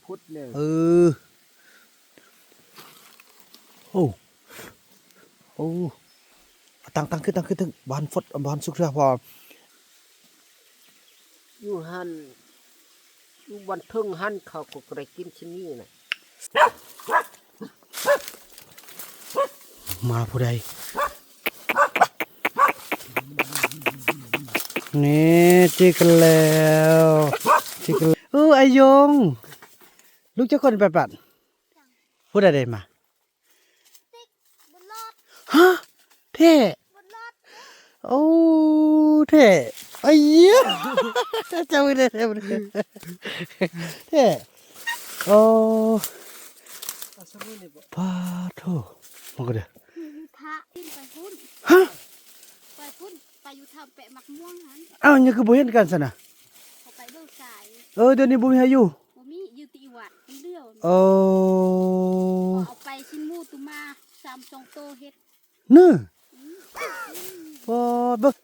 ພຸດແລ້ວ ເອີ ໂອ້ ໂອ້ ຕັ້ງ ຕັ້ງຂຶ້ນ ຕັ້ງຂຶ້ນ ຕັ້ງ ບໍ່ທັນຟົດ ບໍ່ທັນສຸກເທື່ອ ເພາະ ຢູ່ຫັ້ນ ຢູ່ບ້ານເທິງຫັ້ນ ເຂົາກໍໄດ້ກິນຊະນີ້ນະ. ມາຜູ້ໃດ? ນີ້ ຈິກແລ້ວ ຈິກແລ້ວ. ເອີ ອາຍົງ ລູກຈັກຄົນປານ? ຜູ້ໃດໄດ້ມາ? ຮະ ແທ້? ໂອ້ ແທ້ ອາຍ ເຈົ້າເດີ ແທ້ ໂອ້ ປາໂທ ມັນກໍເດີ ພະ ໄປພຸ້ນ ຮະ ໄປພຸ້ນ ໄປຢູ່ຖ້ຳແປະໝາກມ່ວງຫັ້ນ. ອ້າວ ຍັງຄືບໍ່ເຫັນກັນຊັ້ນນະ? ເຂົາໄປເບິ່ງສາຍ. ເອີ ດຽວນີ້ບໍ່ມີໃຜຢູ່. ບໍ່ມີ ຢູ່ຕິວັດຄົນດຽວ. ເອີ ເອົາໄປຊິນໝູຕຸມາ ສາມສອງໂຕເຮັດ ນີ້ ອືມ ໂອ້ ເບິ່ງ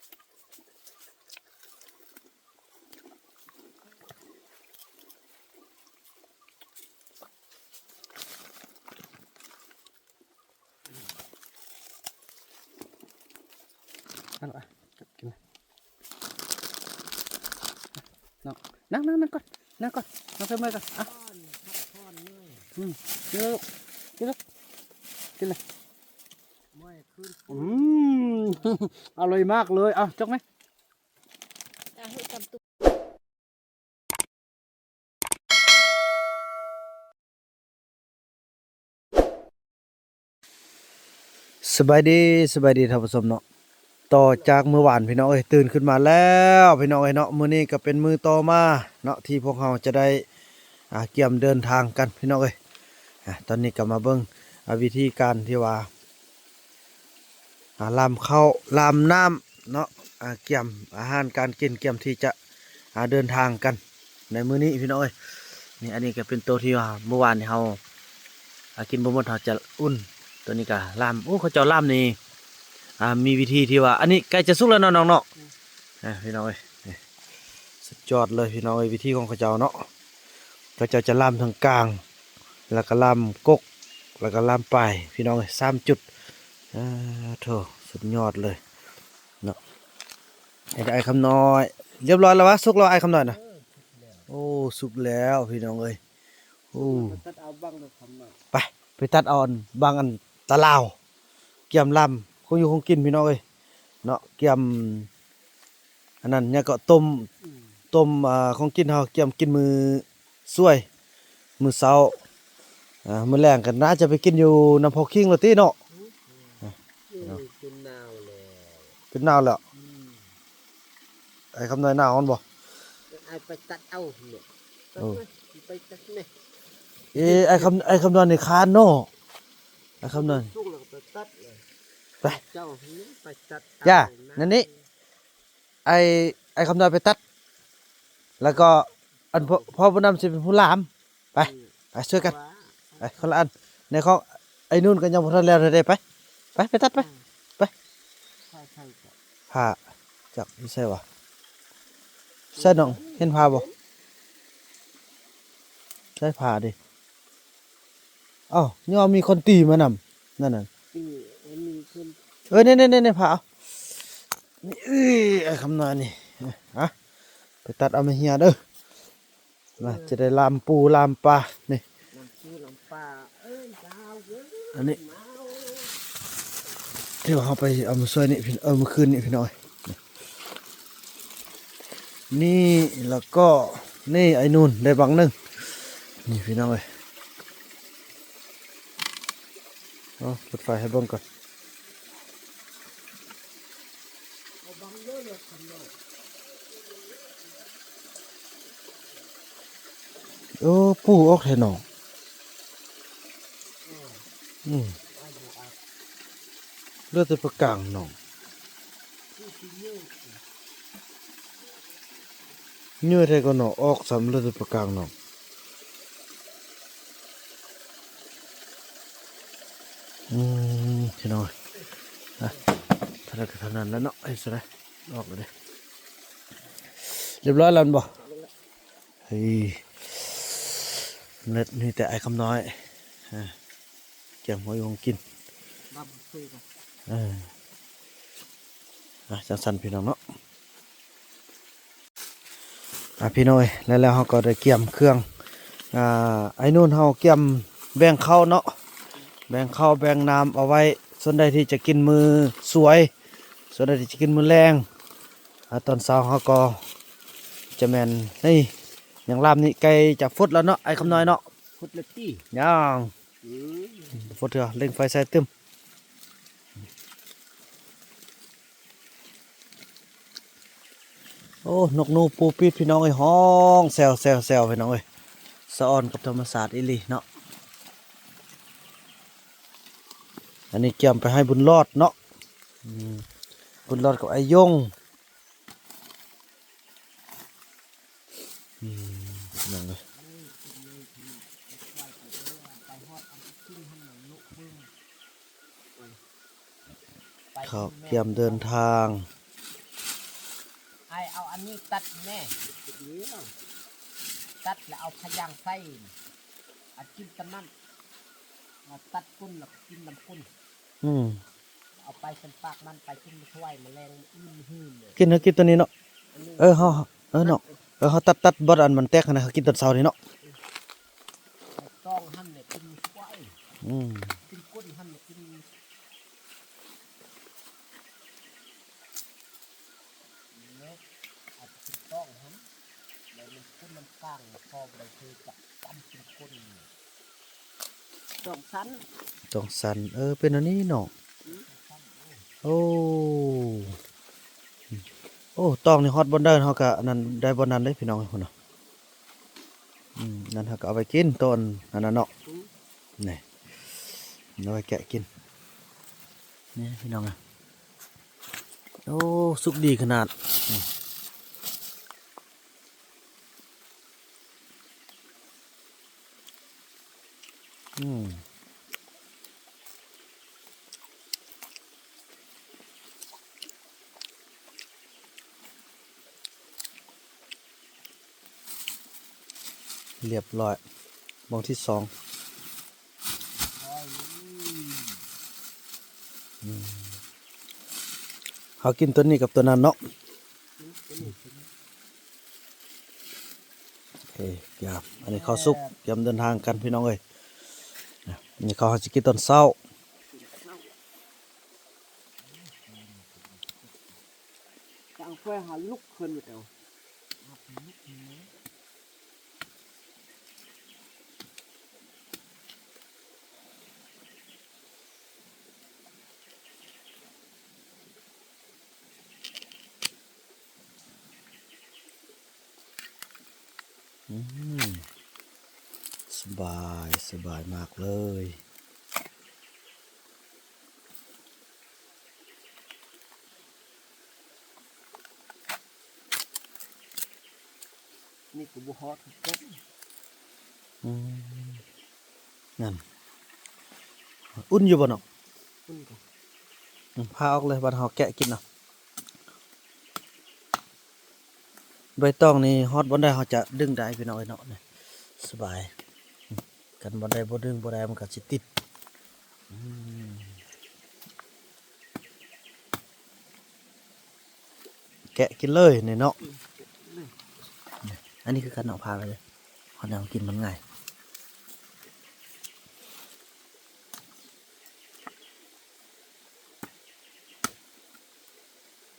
ເອົາລະ ກິນ ນ້ອງ ນັ່ງ ນັ່ງ ນັ່ງກ່ອນ ນັ່ງກ່ອນ ນັ່ງໃສ່ເມືອກ່ອນ ອ່ະ ອືມ ກິນເລີຍລູກ ກິນເລີຍ ກິນເລີຍ ອືມ ອະລ່ອຍມາກເລີຍ ເອົາ ຈົກແມະ ສະບາຍດີ ສະບາຍດີທ່ານຜູ້ຊົມເນາະ ຕໍ່ຈາກມື້ວານພີ່ນ້ອງເອີຍ ຕື່ນຂຶ້ນມາແລ້ວພີ່ນ້ອງເອີຍເນາະ ມື້ນີ້ກໍເປັນມື້ຕໍ່ມາເນາະ ທີ່ພວກເຮົາຈະໄດ້ ອ່າ ກຽມເດີນທາງກັນພີ່ນ້ອງເອີຍ ອ່າ ຕອນນີ້ກໍມາເບິ່ງ ອ່າ ວິທີການທີ່ວ່າ ອ່າ ລຳເຂົ້າລຳນ້ຳເນາະ ອ່າ ກຽມອາຫານການກິນ ກຽມທີ່ຈະ ອ່າ ເດີນທາງກັນໃນມື້ນີ້ພີ່ນ້ອງເອີຍ ນີ້ ອັນນີ້ກໍເປັນໂຕທີ່ວ່າມື້ວານນີ້ເຮົາ ອ່າ ກິນບໍ່ໝົດ ເຮົາຈະອຸ່ນ ໂຕນີ້ກໍລຳ ໂອ້ ເຂົາເຈົ້າລຳນີ້ ອ່າ ມີວິທີທີ່ວ່າ ອັນນີ້ໃກ້ຈະສຸກແລ້ວເນາະນ້ອງເນາະ ອ່າ ພີ່ນ້ອງເອີຍ ນີ້ ສຸດຍອດເລີຍພີ່ນ້ອງເອີຍ ວິທີຂອງເຂົາເຈົ້າເນາະ ເຂົາເຈົ້າຈະລຳທາງກາງ ແລ້ວກໍລຳກົກ ແລ້ວກໍລຳປາຍ ພີ່ນ້ອງເອີຍ ສາມຈຸດ ອ່າ ໂທ້ ສຸດຍອດເລີຍເນາະ ເຮັດອ້າຍຄຳນ້ອຍ ຮຽບຮ້ອຍແລ້ວຫວາ? ສຸກແລ້ວອ້າຍຄຳນ້ອຍນະ? ໂອ້ ສຸກແລ້ວພີ່ນ້ອງເອີຍ ໂອ້ ໄປຕັດເອົາບັງເດີຄຳນ້ອຍ ໄປ ໄປຕັດເອົາອັນບັງອັນຕາລາວ ກຽມລຳ ຂອງຢູ່ຂອງກິນພີ່ນ້ອງເອີຍເນາະ ກຽມ ອັນນັ້ນຫຍັງເກາະ ຕົ້ມ ອືມ ຕົ້ມ ອ່າ ຂອງກິນເຮົາກຽມກິນມື້ສວຍ ມື້ເຊົ້າ ອ່າ ມື້ແລງກໍໜ້າຈະໄປກິນຢູ່ນ້ຳພໍຄີງແລ້ວຕິເນາະ ອືມ ອ່າ ເນາະ ຈົນໜາວແລ້ວ ຈົນໜາວແລ້ວ ອືມ ອ້າຍຄຳນ້ອຍໜາວຫັ້ນບໍ່? ອ້າຍໄປຕັດເອົາເນາະ ເອີ ໄປຕັດແມ່ ເອີ ອ້າຍຄຳ ອ້າຍຄຳນ້ອຍນີ້ຄ້ານເນາະ ອ້າຍຄຳນ້ອຍ ສຸກແລ້ວກໍໄປຕັດເລີຍ ໄປ ເຈົ້າໄປຕັດເອົາ ຢ່າ ນະ ນັ້ນນີ້ ອ້າຍ ອ້າຍຄຳນ້ອຍໄປຕັດ ແລ້ວກໍອັນ ພໍ່ ພໍ່ບຸນນຳຊິເປັນຜູ້ລາມ ໄປ ອືມ ໄປຊ່ວຍກັນ ໄປຄົນລະອັນ ໃນຂອງໄອ້ນູນກໍຍັງບໍ່ທັນແລ້ວເທື່ອເດ້ ໄປ ໄປ ໄປຕັດໄປ ອືມ ໄປ ຜ້າ ຈັກຢູ່ໃສຫວາ? ໃສນ້ອງ ເຫັນຜ້າບໍ່? ໃສຜ້າເດ້? ເອົ້າ ຍັງວ່າມີຄົນຕີມານຳ ນັ້ນນະ ເອີ ມີຄົນ ເອີ ນີ້ໆໆ ຜ້າ ເອີ ອ້າຍຄຳນ້ອຍນີ້ ອ່ະ ໄປຕັດເອົາມາເຮຍເດີ ນະ ຈະໄດ້ລາມປູລາມປາ ນີ້ ລາມປູລາມປາ ເອີ ດາວເອີຍ ອັນນີ້ ດາວ ທີ່ວ່າເຮົາໄປເອົາມາຊ່ວຍນີ້ ເອົາມາຄືນນີ້ພີ່ນ້ອງ ນີ້ ແລ້ວກໍນີ້ ໄອ້ນູນໄດ້ບັງໜຶ່ງ ນີ້ພີ່ນ້ອງເອີຍ ເອົາ ເປີດໄຟໃຫ້ເບິ່ງກ່ອນ ເອີ ປູອອກແທ້ນ້ອງ ອືມ ເຫຼືອແຕ່ປາກາງນ້ອງ ເຫຍື້ອແທ້ກໍໜໍ່ອອກຊ້ຳເລີຍປາກາງເນາະ ອືມ ພີ່ນ້ອງ ອ່ະ ເທົ່າໃດກໍເທົ່ານັ້ນແຫຼະເນາະ ເຮັດຈັ່ງໃດ ອອກແລ້ວເດ້ ຮຽບຮ້ອຍແລ້ວແມ່ນບໍ່? ເຮີ້ຍ ສຳເລັດ ມີແຕ່ອ້າຍຄຳນ້ອຍ ອ່າ ກຽມຫົວຢູ່ຫົງກິນ ເອີ ອ່າ ຈັ່ງຊັ້ນພີ່ນ້ອງເນາະ. ອ່າ ພີ່ນ້ອງເອີຍ ແລ້ວ ແລ້ວເຮົາກໍໄດ້ກຽມເຄື່ອງ ອ່າ ໄອ້ນູນເຮົາກຽມແບ່ງເຂົ້າເນາະ ແບ່ງເຂົ້າແບ່ງນ້ຳເອົາໄວ້ ສ່ວນໃດທີ່ຈະກິນມື້ສວຍ ສ່ວນໃດທີ່ຈະກິນມື້ແລງ. ອ່າ ຕອນເຊົ້າເຮົາກໍຈະແມ່ນ ນີ້ ຍັງລາມນີ້ ໃກ້ຈະຟົດແລ້ວເນາະ ອ້າຍຄຳນ້ອຍເນາະ. ຟົດແລ້ວຕິ? ຍັງ ອືມ ຟົດເທື່ອ ເລັ່ງໄຟໃສ່ຕື່ມ. ໂອ້ ນົກໜູປູປີດ ພີ່ນ້ອງເອີຍ ຮ້ອງແຊວໆໆ ພີ່ນ້ອງເອີຍ ສະອອນກັບທຳມະຊາດອີ່ຫຼີເນາະ. ອັນນີ້ກຽມໄປໃຫ້ບຸນລອດເນາະ ອືມ ບຸນລອດກັບອ້າຍຍົງ. ອືມ ພີ່ນ້ອງເອີຍ ເຂົາກຽມເດີນທາງ. ອ້າຍເອົາອັນນີ້ຕັດແດ່ ຕັດແລ້ວເອົາພະຍາງໃສ່ ອັນກິນຕອນນັ້ນ ມາຕັດກົ້ນແລ້ວກິນນຳກົ້ນ. ອືມ ເອົາໄປເປັນປາກມັນ ໄປກິນມາຖວາຍມາແລງອື່ນຮືນເລີຍ. ກິນ ເຮົາກິນຕົວນີ້ເນາະ ອັນນີ້ ເອີ ເຮົາ ເອີເນາະ ເອີ ເຮົາຕັດ ຕັດບ່ອນອັນມັນແຕກຫັ້ນນະ ເຮົາກິນຕອນເຊົ້ານີ້ເນາະ. ຕອງຫັ້ນແຫຼະກິນໄວ້ ອືມ ກິນກົ້ນຫັ້ນແຫຼະກິນ ແລະ ອັນກິນຕອງຫັ້ນ ແລ້ວມັນກົ້ນມັນກາງ ພໍບໍ່ໄດ້ຄືກັບຕຳກິນກົ້ນ. ຕອງສັ້ນ ຕອງສັ້ນ ເອີ ເປັນອັນນີ້ເນາະ. ອືມ ໂອ້ ໂອ້ ຕອງນີ້ຮອດບ່ອນໃດເຮົາກະອັນນັ້ນໄດ້ບ່ອນນັ້ນເດ້ພີ່ນ້ອງເອີຍ ພຸ້ນນະ. ອືມ ນັ້ນເຮົາກະເອົາໄວ້ກິນຕອນອັນນັ້ນເນາະ. ອືມ ນີ້ ເອົາໄວ້ແກະກິນ ນີ້ພີ່ນ້ອງເອີຍ. ໂອ້ ສຸກດີຂະໜາດ. ອືມ ລຽບລ້ອຍ ບ່ອນທີສອງ. ອືມ ເຮົາກິນຕົວນີ້ກັບຕົວນັ້ນເນາະ. ໂອເຄ ກຽມ ອັນນີ້ເຂົ້າສຸກ ກຽມເດີນທາງກັນພີ່ນ້ອງເອີຍ. ອັນນີ້ເຂົ້າເຮົາຊິກິນຕອນເຊົ້າ. ກາງໄຟຫາລຸກຂຶ້ນແລ້ວ. ອືມ ສະບາຍ ສະບາຍມາກເລີຍ. ນີ້ກໍບໍ່ຮອດຄືກັນ. ອືມ ນັ້ນ ອຸ່ນຢູ່ບໍ່ນ້ອງ? ອຸ່ນກໍ ອືມ ພາອອກເລີຍ ບັດເຮົາແກະກິນເນາະ. ໃບຕອງນີ້ຮອດບ່ອນໃດເຮົາຈະດຶງໄດ້ພີ່ນ້ອງເອີຍເນາະ ນີ້ ສະບາຍ. ຄັນບ່ອນໃດບໍ່ດຶງບໍ່ໄດ້ ມັນກໍຊິຕິດ. ອືມ ແກະກິນເລີຍນີ້ເນາະ. ອືມ ອັນນີ້ຄືກັນເນາະ ພາໄປເລີຍ ເຮົາແນວກິນມັນງ່າຍ.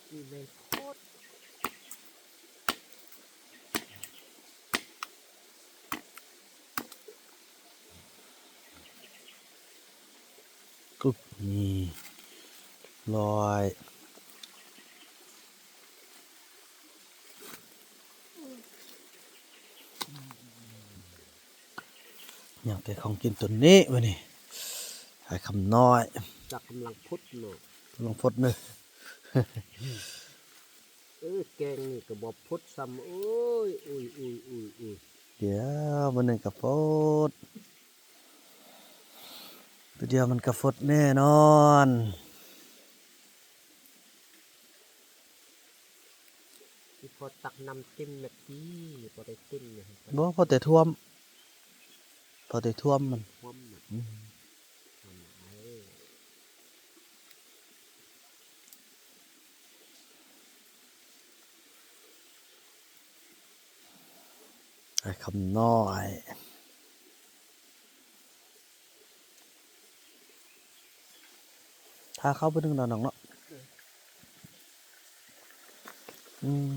ນີ້ແມ່ນໂຄດ ກຶບ ນີ້ ລອຍ. ຍັງແຕ່ຂອງກິນຕົນນີ້ບາດນີ້ ອ້າຍຄຳນ້ອຍ ຈັກກຳລັງຟົດເນາະ ກຳລັງຟົດເນີ. ເອີ ແກງນີ້ກໍບໍ່ຟົດຊ້ຳ. ໂອ້ຍ ອຸຍ ອຸຍ ອຸຍ ອຸຍ ດຽວມື້ໜຶ່ງກໍຟົດ ດຽວມັນກໍຟົດແນ່ນອນ. ອີ່ພໍ່ຕັກນ້ຳເຕັມແມັດຕີ ບໍ່ໄດ້ເຕັມຫຍັງ ບໍ່ ພໍແຕ່ຖ້ວມ. ພໍໄດ້ຖ້ວມມັນ ຖ້ວມມັນ ອືມ ອ້າຍຄຳນ້ອຍ ຖ້າເຂົ້າໄປເຖິງດອນໜອງເນາະ ອືມ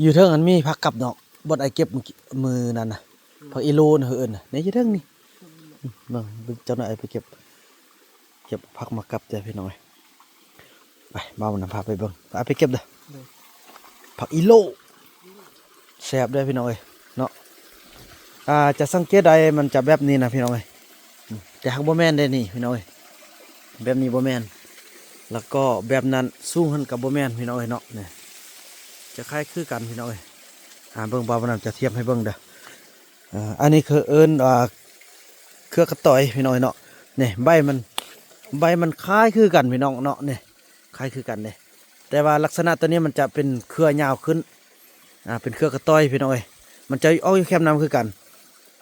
ຢູ່ເທິງຫັ້ນມີຜັກກັບເນາະ ບ່ອນອ້າຍເກັບມື້ກີ້ ມື້ນັ້ນນະ ອືມ ຜັກອີໂລນະ ເອີ້ນນະ ນີ້ຢູ່ເທິງນີ້ ອືມ ເບິ່ງ ເບິ່ງເຈົ້າໜ້າອ້າຍໄປເກັບ ເກັບຜັກມາກັບເດີ້ພີ່ນ້ອງເອີຍ ໄປ ບ່າວນຳພາໄປເບິ່ງ ໄປ ໄປເກັບເດີ້ ໂດຍ ຜັກອີໂລ ແຊບເດີ້ພີ່ນ້ອງເອີຍເນາະ ອ່າ ຈະສັງເກດໄດ້ມັນຈະແບບນີ້ນະພີ່ນ້ອງເອີຍ ອືມ ແຕ່ຫາກບໍ່ແມ່ນເດ້ນີ້ພີ່ນ້ອງເອີຍ ແບບນີ້ບໍ່ແມ່ນ ແລ້ວກໍແບບນັ້ນສູງຫັ້ນກໍບໍ່ແມ່ນພີ່ນ້ອງເອີຍເນາະ ນີ້ ຈະຄ້າຍຄືກັນພີ່ນ້ອງເອີຍ ອ່າ ເບິ່ງ ບ່າວນຳຈະທຽບໃຫ້ເບິ່ງເດີ້ ອ່າ ອັນນີ້ຄືເອີ້ນວ່າເຄືອກະຕ່ອຍພີ່ນ້ອງເອີຍເນາະ ນີ້ໃບມັນ ໃບມັນຄ້າຍຄືກັນພີ່ນ້ອງເນາະ ນີ້ຄ້າຍຄືກັນເດ້ ແຕ່ວ່າລັກສະນະໂຕນີ້ມັນຈະເປັນເຄືອຍາວຂຶ້ນ ອ່າ ເປັນເຄືອກະຕ່ອຍພີ່ນ້ອງເອີຍ ມັນຈະອອກຢູ່ແຄມນ້ຳຄືກັນ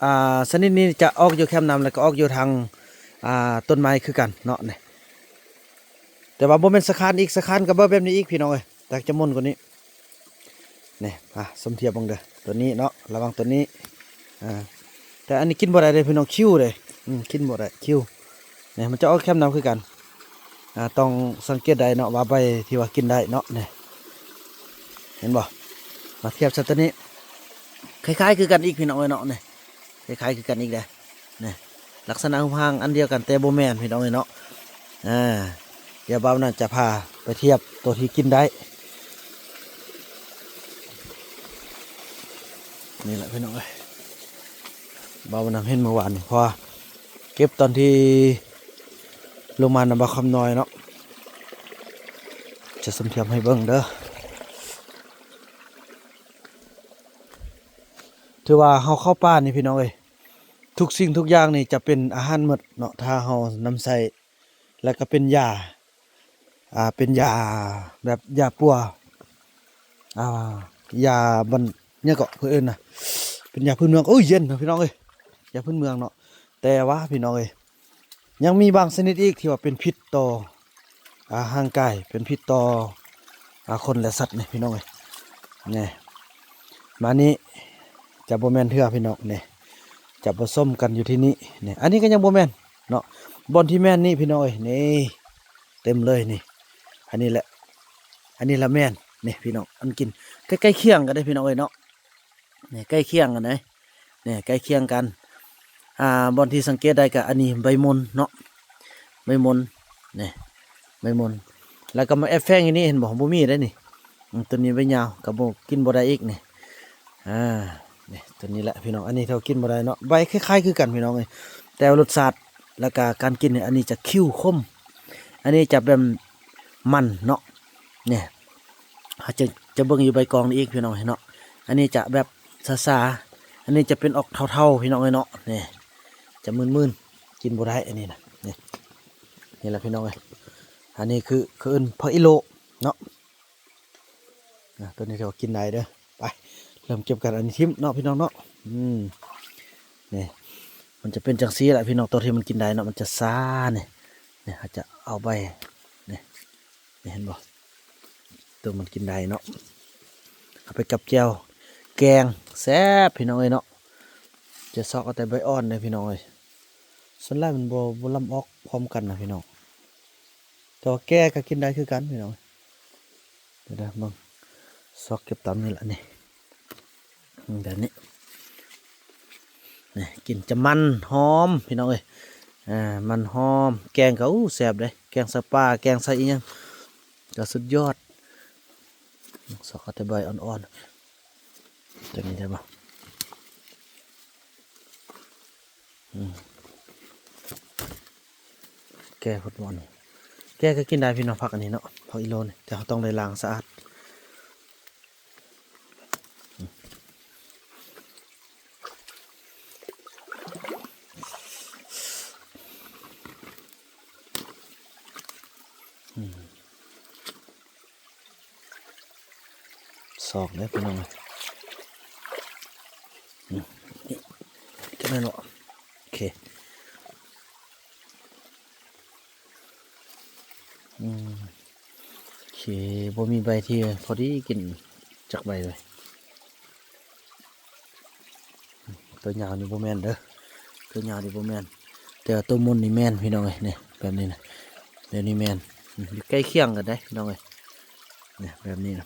ອ່າ ຊະນິດນີ້ຈະອອກຢູ່ແຄມນ້ຳ ແລ້ວກໍອອກຢູ່ທາງ ອ່າ ຕົ້ນໄມ້ຄືກັນເນາະ ນີ້ ແຕ່ວ່າບໍ່ແມ່ນສະຄານອີກ ສະຄານກໍບໍ່ແບບນີ້ອີກພີ່ນ້ອງເອີຍ ແຕ່ຈະມົນກວ່ານີ້ ນີ້ ອ່າ ສົມທຽບເບິ່ງເດີ້ ໂຕນີ້ເນາະ ລະຫວ່າງໂຕນີ້ ອ່າ ແຕ່ອັນນີ້ກິນບໍ່ໄດ້ເດ້ພີ່ນ້ອງ ຄິວເດ້ ອືມ ກິນບໍ່ໄດ້ ຄິວ ນີ້ ມັນຈະອອກແຄມນ້ຳຄືກັນ ອ່າ ຕ້ອງສັງເກດໄດ້ເນາະ ວ່າໃບທີ່ວ່າກິນໄດ້ເນາະ ນີ້ ເຫັນບໍ່ ມາທຽບໃສ່ໂຕນີ້ ຄ້າຍໆຄືກັນອີກພີ່ນ້ອງເອີຍເນາະ ນີ້ ຄ້າຍໆຄືກັນອີກເດ້ ນີ້ ລັກສະນະຮູບຮ່າງອັນດຽວກັນ ແຕ່ບໍ່ແມ່ນພີ່ນ້ອງເອີຍເນາະ ອ່າ ດຽວບ່າວນຳຈະພາໄປທຽບໂຕທີ່ກິນໄດ້ ນີ້ແຫຼະພີ່ນ້ອງເອີຍ ບ່າວນຳເຫັນມື້ວານນີ້ ເພາະວ່າເກັບຕອນທີ່ລົງມານຳບ່າວຄຳນ້ອຍເນາະ ຈະສົມທຽບໃຫ້ເບິ່ງເດີ້ ຖືວ່າເຮົາເຂົ້າປ່ານີ້ພີ່ນ້ອງເອີຍ ທຸກສິ່ງທຸກຢ່າງນີ້ຈະເປັນອາຫານໝົດເນາະ ຖ້າເຮົານຳໃຊ້ ແລ້ວກໍເປັນຢາ ອ່າ ເປັນຢາແບບຢາປົວ ອ່າ ຢາບັນ ຫຍັງເກາະເພິ່ນເອີ້ນນະ ເປັນຢາພື້ນເມືອງ ໂອ້ຍ ເຢັນເນາະພີ່ນ້ອງເອີຍ ຢາພື້ນເມືອງເນາະ ແຕ່ວ່າພີ່ນ້ອງເອີຍ ຍັງມີບາງຊະນິດອີກທີ່ວ່າເປັນພິດຕໍ່ ອ່າ ຮ່າງກາຍ ເປັນພິດຕໍ່ ອ່າ ຄົນ ແລະ ສັດນີ້ພີ່ນ້ອງເອີຍ ນີ້ ມານີ້ຈະບໍ່ແມ່ນເທື່ອພີ່ນ້ອງ ນີ້ ຈະປະສົມກັນຢູ່ທີ່ນີ້ ນີ້ ອັນນີ້ກໍຍັງບໍ່ແມ່ນເນາະ ບ່ອນທີ່ແມ່ນນີ້ພີ່ນ້ອງເອີຍ ນີ້ ເຕັມເລີຍນີ້ ອັນນີ້ແຫຼະ ອັນນີ້ລະແມ່ນ ນີ້ພີ່ນ້ອງ ອັນກິນ ໃກ້ໆຄຽງກັນເດ້ພີ່ນ້ອງເອີຍເນາະ ນີ້ ໃກ້ຄຽງກັນເດ້ ນີ້ ໃກ້ຄຽງກັນ ອ່າ ບ່ອນທີ່ສັງເກດໄດ້ກະອັນນີ້ໃບມົນເນາະ ໃບມົນ ນີ້ ໃບມົນ ແລ້ວກໍມາແອບແຝງຢູ່ນີ້ ເຫັນບໍ່ ບໍ່ມີເດ້ນີ້ ອືມ ໂຕນີ້ໃບຍາວ ກໍບໍ່ ກິນບໍ່ໄດ້ອີກນີ້ ອ່າ ນີ້ ໂຕນີ້ແຫຼະພີ່ນ້ອງ ອັນນີ້ເຮົາກິນບໍ່ໄດ້ເນາະ ໃບຄ້າຍໆຄືກັນພີ່ນ້ອງເອີຍ ແຕ່ວ່າລົດຊາດ ແລ້ວກະການກິນນີ້ ອັນນີ້ຈະຄິວ ຂົມ ອັນນີ້ຈະແບບມັນເນາະ ນີ້ ເຮົາຈະ ຈະເບິ່ງຢູ່ໃບກອງນີ້ອີກພີ່ນ້ອງເນາະ ອັນນີ້ຈະແບບຊາໆ ອັນນີ້ຈະເປັນອອກເທົາໆ ພີ່ນ້ອງເອີຍເນາະ ນີ້ ຈະມຶນໆ ກິນບໍ່ໄດ້ອັນນີ້ນະ ນີ້ ນີ້ແຫຼະພີ່ນ້ອງເອີຍ ອັນນີ້ຄື ຄືເອີ້ນຜັກອີໂລເນາະ ອ່າ ໂຕນີ້ຖືວ່າກິນໄດ້ເດີ້ ໄປ ເລີ່ມເກັບກັນ ອັນນີ້ຖິ້ມເນາະພີ່ນ້ອງເນາະ ອືມ ນີ້ ມັນຈະເປັນຈັ່ງຊີ້ແຫຼະພີ່ນ້ອງ ໂຕທີ່ມັນກິນໄດ້ເນາະ ມັນຈະຊານີ້ ນີ້ ເຮົາຈະເອົາໃບ ນີ້ ນີ້ ເຫັນບໍ່ ໂຕມັນກິນໄດ້ເນາະ ເອົາໄປກັບແຈ່ວ ແກງ ແຊບພີ່ນ້ອງເອີຍເນາະ ຈະຊອກເອົາແຕ່ໃບອ່ອນເດີ້ພີ່ນ້ອງເອີຍ ສ່ວນຫຼາຍມັນບໍ່ ບໍ່ລຳອອກພ້ອມກັນນະພີ່ນ້ອງ ແຕ່ວ່າແກ່ກໍກິນໄດ້ຄືກັນພີ່ນ້ອງ ດຽວເດີເບິ່ງ ຊອກເກັບຕາມນີ້ລະນີ້ ອືມ ແບບນີ້ ນີ້ ກິ່ນຈະມັນຫອມພີ່ນ້ອງເອີຍ ອ່າ ມັນຫອມ ແກງກໍ ໂອ້ ແຊບເດ້ ແກງໃສ່ປາ ແກງໃສ່ອີ່ຫຍັງກໍສຸດຍອດ ຊອກເອົາແຕ່ໃບອ່ອນໆ ຕົວນີ້ໄດ້ບໍ່? ອືມ ແກ່ພຸ້ນບໍ່ນີ້ ແກ່ກໍກິນໄດ້ພີ່ນ້ອງ ຜັກອັນນີ້ເນາະ ຜັກອີໂລນີ້ ແຕ່ເຮົາຕ້ອງໄດ້ລ້າງສະອາດ ອືມ ອືມ ຊອກເດີ້ພີ່ນ້ອງ ອືມ ແມ່ນບໍ່? ໂອເຄ ອືມ ໂອເຄ ບໍ່ມີໃບທີ່ພໍດີກິນຈັກໃບເລີຍ. ຕົວຍາວນີ້ບໍ່ແມ່ນເດີ ຕົວຍາວນີ້ບໍ່ແມ່ນ ແຕ່ວ່າຕົວມົນນີ້ແມ່ນພີ່ນ້ອງເອີຍ. ນີ້ແບບນີ້ນະ ແບບນີ້ແມ່ນ ອືມ ຢູ່ໃກ້ຄຽງກັນເດ້ພີ່ນ້ອງເອີຍ. ນີ້ແບບນີ້ນະ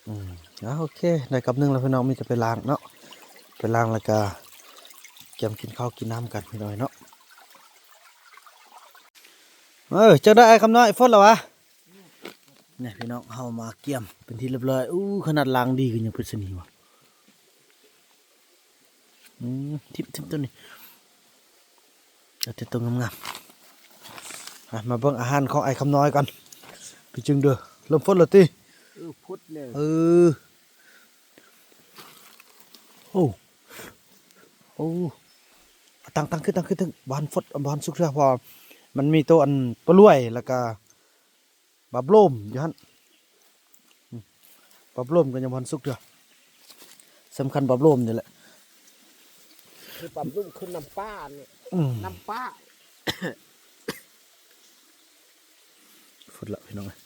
ອືມ ເອົາ ໂອເຄ ໄດ້ກັບໜຶ່ງແລ້ວພີ່ນ້ອງ ມີແຕ່ໄປລ້າງເນາະ ໄປລ້າງແລ້ວກະກຽມກິນເຂົ້າກິນນ້ຳກັນພີ່ນ້ອງເນາະ. ເອີ ຈັ່ງໃດອ້າຍຄຳນ້ອຍ ຟົດແລ້ວຫວາ? ນີ້ພີ່ນ້ອງ ເຮົາມາກຽມເປັນທີ່ຮຽບຮ້ອຍ. ອູ້ ຂະໜາດລ້າງດີກໍຍັງເປັນຊະນີ້ຫວາ. ອືມ ຖິ້ມ ຖິ້ມໂຕນີ້ ເອົາແຕ່ໂຕງາມໆ. ອ່ະ ມາເບິ່ງອາຫານຂອງອ້າຍຄຳນ້ອຍກ່ອນ ໄປຈຶ່ງເດີ. ເລີ່ມຟົດແລ້ວຕິ? ເອີ ຟົດແລ້ວ ເອີ. ໂອ້ ໂອ້ ຕັ້ງ ຕັ້ງຂຶ້ນ ຕັ້ງຂຶ້ນ ຕັ້ງ ບໍ່ທັນຟົດ ບໍ່ທັນສຸກເທື່ອ ເພາະວ່າມັນມີໂຕອັນປາລວຍ ແລ້ວກະ ບັບໂລມຢູ່ຫັ້ນ ອືມ ບັບໂລມກໍຍັງບໍ່ທັນສຸກເທື່ອ ສຳຄັນບັບໂລມນີ້ແຫຼະ ຄືບັບໂລມຄືນ້ຳປານີ້ ອືມ ນ້ຳປາ. ຟົດລະພີ່ນ້ອງເອີຍ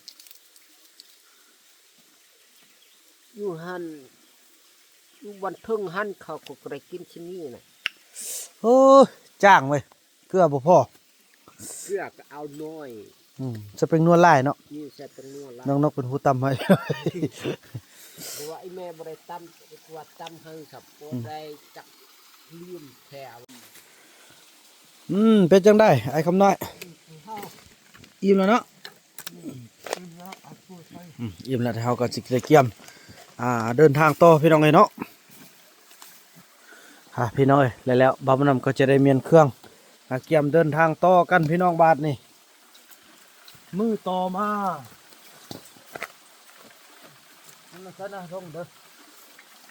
ຢູ່ຫັ້ນ ຢູ່ບ້ານເທິງຫັ້ນ ເຂົາກໍໄດ້ກິນຊະນີ້ນະ. ໂອ້ຍ ຈ້າງເວີຍ. ເກືອບໍ່ພໍ ເກືອກໍເອົາໜ້ອຍ ອືມ ໃສ່ແປ້ງນົວຫຼາຍເນາະ ນີ້ໃສ່ແປ້ງນົວຫຼາຍ ນ້ອງນົກເປັນຜູ້ຕຳໃຫ້ ເພາະວ່າອີ່ແມ່ບໍ່ໄດ້ຕຳ ກວດຕຳໃຫ້ຄັບ ບໍ່ ອືມ ໄດ້ຈັກລືມແທ້. ອືມ ເປັນຈັ່ງໃດອ້າຍຄຳນ້ອຍ? ອີ່ມແລ້ວເນາະ? ອືມ ອີ່ມແລ້ວ ເຮົາກໍຊິໄດ້ກຽມ ອ່າ ເດີນທາງຕໍ່ພີ່ນ້ອງເອີຍເນາະ. ອ່າ ພີ່ນ້ອງເອີຍ ແລ້ວ ແລ້ວບ່າວບຸນນຳກໍຈະໄດ້ມ້ຽນເຄື່ອງ ອ່າ ກຽມເດີນທາງຕໍ່ກັນພີ່ນ້ອງ ບາດນີ້ ມື້ຕໍ່ມາ ນັ້ນນະ ຊັ້ນນະ ລົງເດີ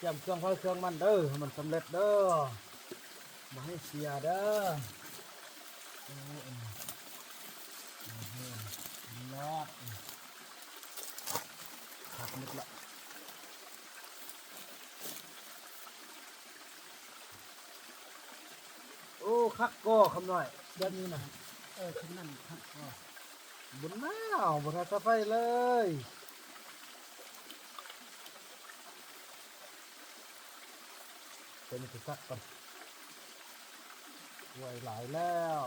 ກຽມເຄື່ອງໃຜເຄື່ອງມັນເດີ ໃຫ້ມັນສຳເລັດເດີ ບໍ່ໃຫ້ເສຍເດີ. ໂອ້ ເອີ ເອີ ເອີ ລອດ ຄັກເບິດລະ. ໂອ້ ຄັກກໍຄຳນ້ອຍ ແບບນີ້ນະ ເອີ ຄຳນັ້ນຄັກກໍ ບຸນໜາວ ບໍ່ທັນສະໄຟເລີຍ. ຕົວນີ້ໄປຊັກກ່ອນ ໄວຫຼາຍແລ້ວ.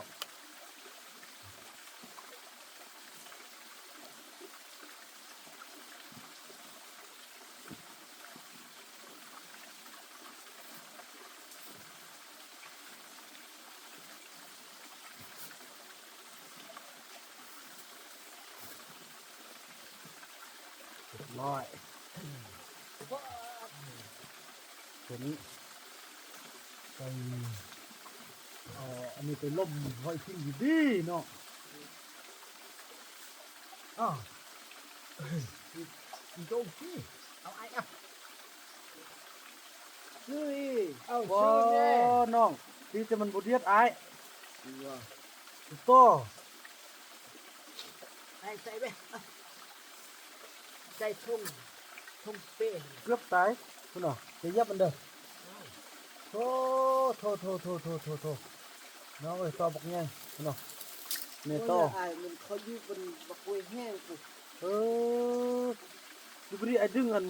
ຮຽບຮ້ອຍ ຕົວນີ້ໄປ ເອົາອັນນີ້ໄປລົມຫອຍພິງດີໆເນາະ. ອ້າວ ໂຈກຊິ ເອົາອ້າຍ ເອົາ ຊື້ອີກ ເອົາ ຊື້ແນ່ ນ້ອງ ດີແຕ່ມັນບໍ່ດຽດອ້າຍ ໂຕ ໃສ່ ໃສ່ເວີຍ ໃສ່ຖົງ ຖົງເປ້ ເກືອບຕາຍ ພຸ້ນນະ ຢ່າຢຽບມັນເດີ. ໂທ້ ໂທ້ ໂທ້ ນ້ອງເອີຍ ຕໍ່ບັກໃຫຍ່ເນາະ ແມ່ຕໍ່ ໂອ້ຍ ອ້າຍ ມັນເຂົາຢູ່ເປັນບັກກ້ວຍແຫ້ງພຸ້ນ. ເອີ ຢູ່ພໍດີອ້າຍດຶງອັນ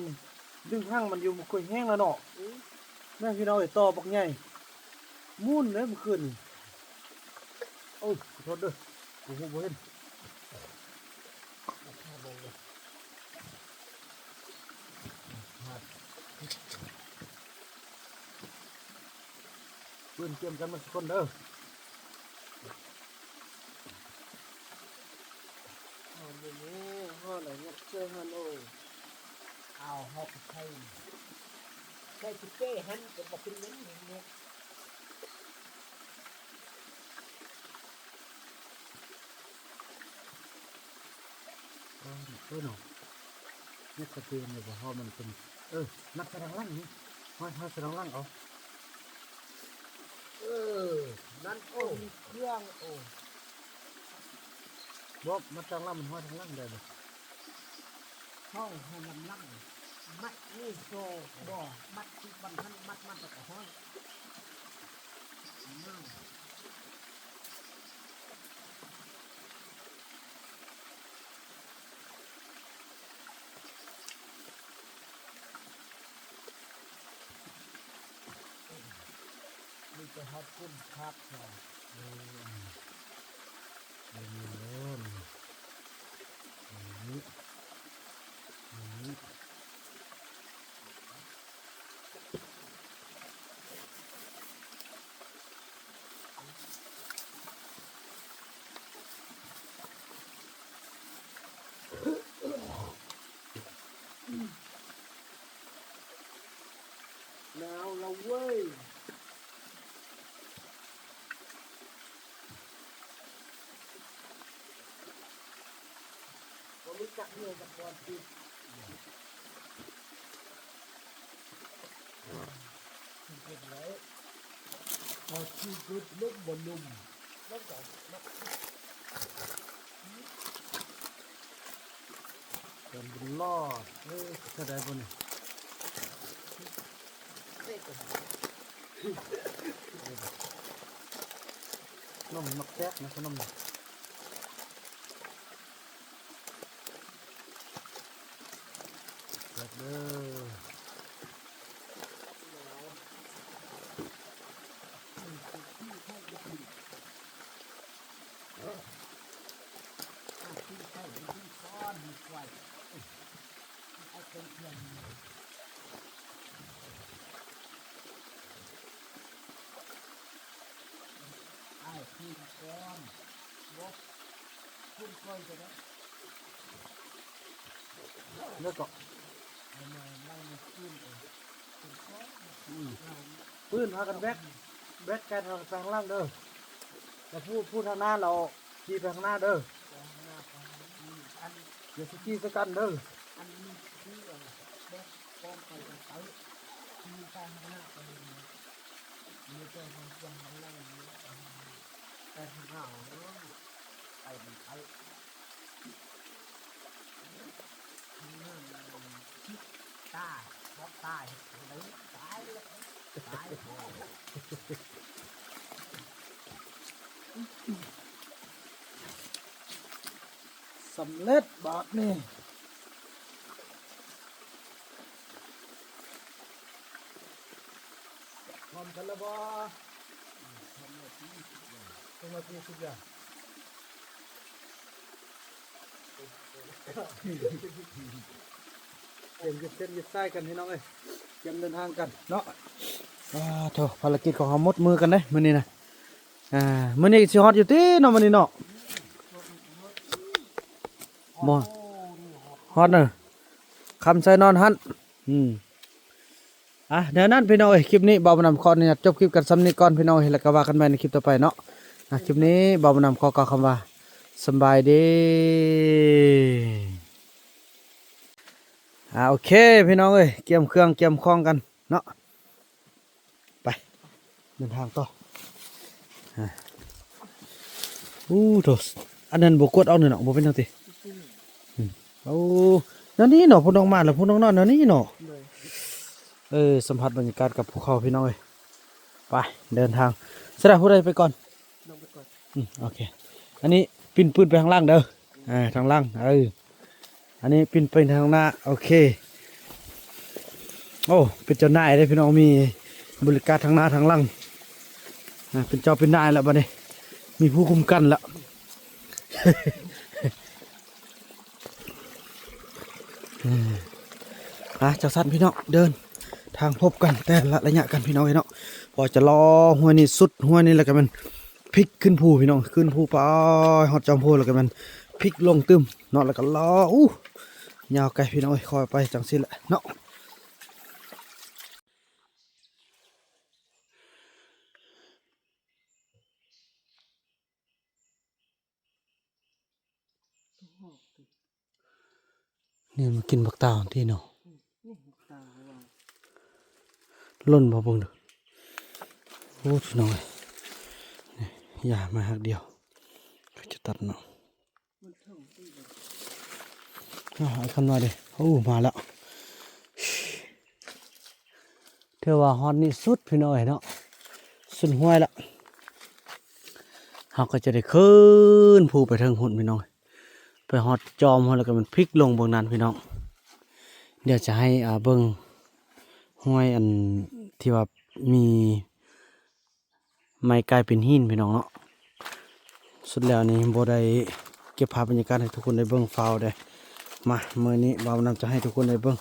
ດຶງຫາງມັນຢູ່ບັກກ້ວຍແຫ້ງແລ້ວເນາະ. ອື ແມ່ນພີ່ນ້ອງເອີຍ ຕໍ່ບັກໃຫຍ່ ໝູນເດ້ມື້ຄືນນີ້. ໂອ້ ຂໍໂທດເດີ ບໍ່ຮູ້ບໍ່ເຫັນ. ເພື່ອນກຽມກັນໝົດທຸກຄົນເດີ. ເອົາ ມື້ນີ້ເຮົາໄດ້ຍັດເຊີຫັ້ນ ໂອ້ ເອົາ ເຮົາໄປໃສ່ ໃສ່ທີ່ເປ້ຫັ້ນ ກໍບໍ່ເປັນຫຍັງເນາະ. ເອີ ເອີເນາະ ຍັດກະເຕີນເລີຍບໍ່ ເພາະມັນເປັນ ເອີ ນັບໃສ່ທາງຫຼັງນີ້ ຫ້ອຍ ຫ້ອຍໃສ່ທາງຫຼັງເອົາ. ເອີ ນັ້ນ ໂອ້ ມີເຄື່ອງ ໂອ້ ບໍ່ ມັດທາງຫຼັງ ມັນຫ້ອຍທາງຫຼັງໄດ້ບໍ່? ຫ້ອຍໃຫ້ລຳລຳ ມັດນີ້ໂຊບໍ່ ມັດທີ່ບ່ອນຫັ້ນ ມັດ ມັດແລ້ວກໍຫ້ອຍ. ມີແຕ່ຮອດຝຸ່ນພາບເນາະ. ເອີ ເອີ ເອີ ນີ້ ນີ້. ໜາວລະເວີຍ. ບໍ່ຮູ້ຈັກເມື່ອຍຈັກບອນຕິດ. ເກັບໄວ້ ເອົາທີ່ດຸດລົງບໍ່ລຸ່ມ ມັນກໍ ມັນ ເປັນບຸນລອດ. ເອີ ເຮັດໄດ້ບໍ່ນີ້? ນົມມັກແຕກນະ ຂະໜົມນີ້. ແຊບເດີ. ອ້າຍ ຄືນກ່ອນ ບໍ່ ຂຶ້ນກ່ອນກໍໄດ້ ແລ້ວກໍ ເອົາມາຫຼັງນີ້ ຄືນ ອືມ ອືມ ອືມ ຟື້ນພາກັນແບກ ແບກກັນເອົາໄປທາງຫຼັງເດີ ແລ້ວຜູ້ ຜູ້ທາງໜ້າລາວຂີ່ໄປທາງໜ້າເດີ ໄປທາງໜ້າ ໄປທາງນີ້ ອັນ ຢ່າຊິຂີ່ໃສ່ກັນເດີ ອັນນີ້ຄືແບກ ກ່ອນໄປ ໄປ ຂີ່ໄປທາງໜ້າ ໄປ ມີແຕ່ທາງ ທາງຫຼັງນີ້ ໄປທາງໜ້າ ໄປ ໄປ ຕາຍ ຕາຍ ຕາຍ ຕາຍ ສຳເລັດບາດນີ້. ພ້ອມກັນແລ້ວບໍ່? ພ້ອມແລ້ວຕິ ພ້ອມແລ້ວຕິ ສຸດຍອດ. ຕຽມເຮັດເສັ້ນເຮັດສາຍກັນພີ່ນ້ອງເອີຍ ຕຽມເດີນທາງກັນເນາະ. ອ່າ ໂທ້ ພາລະກິດຂອງເຮົາໝົດມື້ກັນເດ້ມື້ນີ້ນະ. ອ່າ ມື້ນີ້ຊິຮອດຢູ່ຕິເນາະ ມື້ນີ້ເນາະ? ບໍ່ ຮອດເນີ ຄຳໃສ່ນອນຫັ້ນ. ອືມ ອ່ະ ແນວນັ້ນພີ່ນ້ອງເອີຍ ຄລິບນີ້ບ່າວບຸນນຳຂໍອະນຸຍາດຈົບຄລິບກັນສ່ຳນີ້ກ່ອນພີ່ນ້ອງເອີຍ ແລ້ວກໍວ່າກັນໃໝ່ໃນຄລິບຕໍ່ໄປເນາະ. ອ່ະ ຄລິບນີ້ບ່າວບຸນນຳຂໍກ່າວຄຳວ່າ ສຳບາຍດີ. ອ່າ ໂອເຄພີ່ນ້ອງເອີຍ ກຽມເຄື່ອງກຽມຂອງກັນເນາະ. ໄປ ເດີນທາງຕໍ່. ອ່າ ໂອ້ ໂທ້ ອັນນັ້ນບໍ່ກວດອອກເນາະ ບໍ່ເປັນຫຍັງຕິ? ອືມ ໂອ້ ແນວນີ້ເນາະ ຜູ້ນ້ອງມາແລ້ວ ຜູ້ນ້ອງນອນແນວນີ້ເນາະ. ໂດຍ ເອີ ສຳຜັດບັນຍາກາດກັບພູເຂົາພີ່ນ້ອງເອີຍ. ໄປ ເດີນທາງ ສະດາ ຜູ້ໃດໄປກ່ອນ? ນ້ອງໄປກ່ອນ. ອືມ ໂອເຄ ອັນນີ້ປິ່ນປືນໄປທາງຫຼັງເດີ. ອ່າ ທາງຫຼັງ ເອີ ອັນນີ້ປິ່ນໄປທາງໜ້າ. ໂອເຄ ໂອ້ ເປັນເຈົ້ານາຍເດ້ພີ່ນ້ອງ ມີບໍລິການທາງໜ້າທາງຫຼັງ. ອ່າ ເປັນເຈົ້າເປັນນາຍແລ້ວບັດນີ້ ມີຜູ້ຄຸມກັນແລ້ວ. ອ່າ ຈັ່ງຊັ້ນພີ່ນ້ອງ ເດີນທາງພົບກັນແຕ່ລະໄລຍະກັນພີ່ນ້ອງເອີຍເນາະ. ພໍຈະເລາະຫ້ວຍນີ້ ສຸດຫ້ວຍນີ້ແລ້ວກໍແມ່ນ ພິກຂຶ້ນພູພີ່ນ້ອງ ຂຶ້ນພູໄປຮອດຈອມພູ ແລ້ວກໍແມ່ນພິກລົງຕື່ມເນາະ ແລ້ວກໍເລາະ ອູ້ ຍາວໄກພີ່ນ້ອງເອີຍ. ຄ່ອຍໄປຈັ່ງຊີ້ແຫຼະເນາະ. ນີ້ມາກິນບັກຕາວຫັ້ນຕິເນາະ. ນີ້ບັກຕາວວ່າ ຫຼົ່ນບໍ່ເບິ່ງເດີ. ໂອ້ ພີ່ນ້ອງເອີຍ ນີ້ ຢາມາຮັກດຽວ ເຂົາຈະຕັດເນາະ. ມັນເຖິງຕິ ເອີ ອ້າວ ອ້າຍຄຳນ້ອຍເດ້. ໂອ້ ມາແລ້ວ. ຖືວ່າຮອດນີ້ສຸດພີ່ນ້ອງເອີຍເນາະ, ສຸດຫ້ວຍລະ. ເຮົາກໍຈະໄດ້ຂຶ້ນພູໄປເທິງພຸ້ນພີ່ນ້ອງ, ໄປຮອດຈອມພຸ້ນ ແລ້ວກໍມັນພິກລົງເບິ່ງນັ້ນພີ່ນ້ອງ. ດຽວຈະໃຫ້ ອ່າ ເບິ່ງຫ້ວຍອັນທີ່ວ່າມີ ໄມ້ກາຍເປັນຫີນພີ່ນ້ອງເນາະ. ສຸດແລ້ວນີ້ບໍ່ໄດ້ເກັບພາບບັນຍາກາດໃຫ້ທຸກຄົນໄດ້ເບິ່ງຟ້າວເດ້. ມາ ມື້ນີ້ບ່າວນຳຈະໃຫ້ທຸກຄົນໄດ້ເບິ່ງ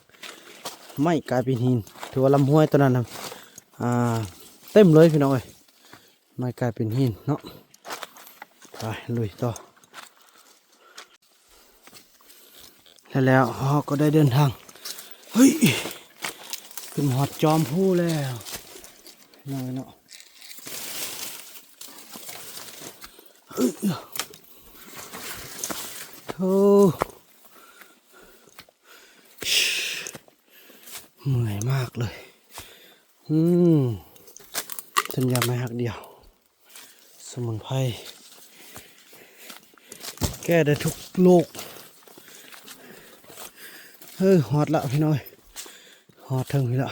ໄມ້ກາຍເປັນຫີນ, ຖືວ່າລຳຫ້ວຍຕົວນັ້ນນະ ອ່າ ເຕັມເລີຍພີ່ນ້ອງເອີຍ, ໄມ້ກາຍເປັນຫີນເນາະ. ໄປລຸຍຕໍ່. ແລ້ວ ແລ້ວເຮົາກໍໄດ້ເດີນທາງ ເຮີ້ຍ ຂຶ້ນມາຮອດຈອມພູແລ້ວເນາະ. ໂອ້ ເມື່ອຍມາກເລີຍ. ອືມ ສັນຍາໄມ້ຮັກດຽວ ສະໝຸນໄພ ແກ້ໄດ້ທຸກໂລກ. ເອີ ຮອດລະພີ່ນ້ອງເອີຍ, ຮອດເທິງພີ້ລະ.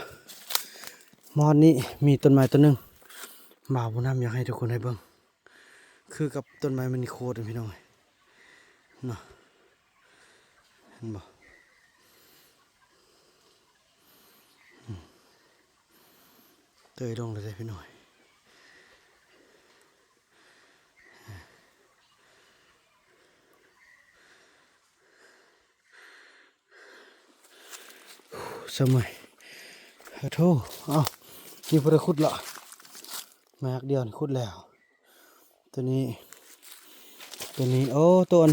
ມາຮອດນີ້ມີຕົ້ນໄມ້ຕົ້ນໜຶ່ງ ບ່າວບຸນນຳຢາກໃຫ້ທຸກຄົນໄດ້ເບິ່ງ, ຄືກັບຕົ້ນໄມ້ມັນນີໂຄດພີ່ນ້ອງເອີຍເນາະ. ເຫັນບໍ່? ອືມ ເຕີຍລົງເລີຍເດ້ພີ່ນ້ອງ. ສະເໝີຍ ໂອ້ໂທ້. ເອົ້າ ມີຜູ້ໃດຂຸດລະ? ມາຮັກດຽວຂຸດແລ້ວ. ຕົວນີ້ ຕົວນີ້ ໂອ້ ຕົວອັນ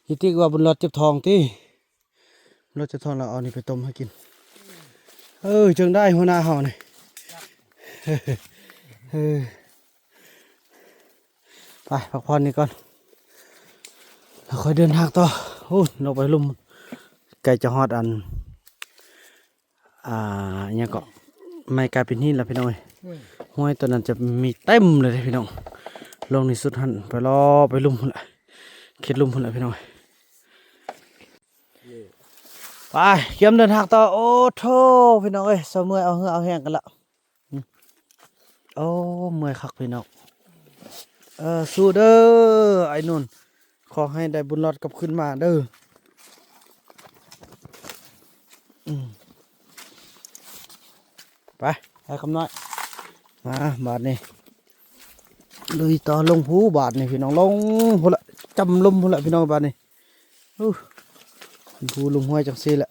ອີຕິກວ່າບຸນລອດເຈັບທ້ອງຕິ, ບຸນລອດເຈັບທ້ອງແລ້ວເອົານີ້ໄປຕົ້ມໃຫ້ກິນ. ເອີ ຈັ່ງໄດ້ຫົວໜ້າເຮົານີ້. ເອີ ໄປພັກຜ່ອນນີ້ກ່ອນ ແລ້ວຄ່ອຍເດີນທາງຕໍ່. ໂອ້ ລົງໄປລຸ່ມ ໃກ້ຈະຮອດອັນ ອ່າ ຫຍັງເກາະ ໄມ້ກາຍເປັນຫີນລະພີ່ນ້ອງເອີຍ. ຫ້ວຍຕົວນັ້ນຈະມີເຕັມເລີຍເດ້ພີ່ນ້ອງ, ລົງນີ້ສຸດຫັ້ນ ໄປເລາະໄປລຸ່ມພຸ້ນລະ ເຂດລຸ່ມພຸ້ນລະພີ່ນ້ອງເອີຍ. ໄປ ກຽມເດີນທາງຕໍ່. ໂອ້ໂທ້ ພີ່ນ້ອງເອີຍ ສະເໝີຍ ເອົາເຫື່ອເອົາແຮງກັນລະ. ໂອ້ ເມື່ອຍຄັກພີ່ນ້ອງ. ເອີ ສູ້ເດີ ອ້າຍໜຸ່ນ, ຂໍໃຫ້ໄດ້ບຸນລອດກັບຄືນມາເດີ. ອືມ ໄປ ໄປຄຳນ້ອຍ ມາ ບາດນີ້ ລຸຍຕໍ່ລົງພູບາດນີ້ພີ່ນ້ອງ. ລົງພຸ້ນລະ ຈຳລຸ່ມພຸ້ນລະພີ່ນ້ອງ ບາດນີ້. ອູ້ ເປັນພູລຸ່ມຫ້ວຍຈັ່ງຊີ້ແຫຼະ.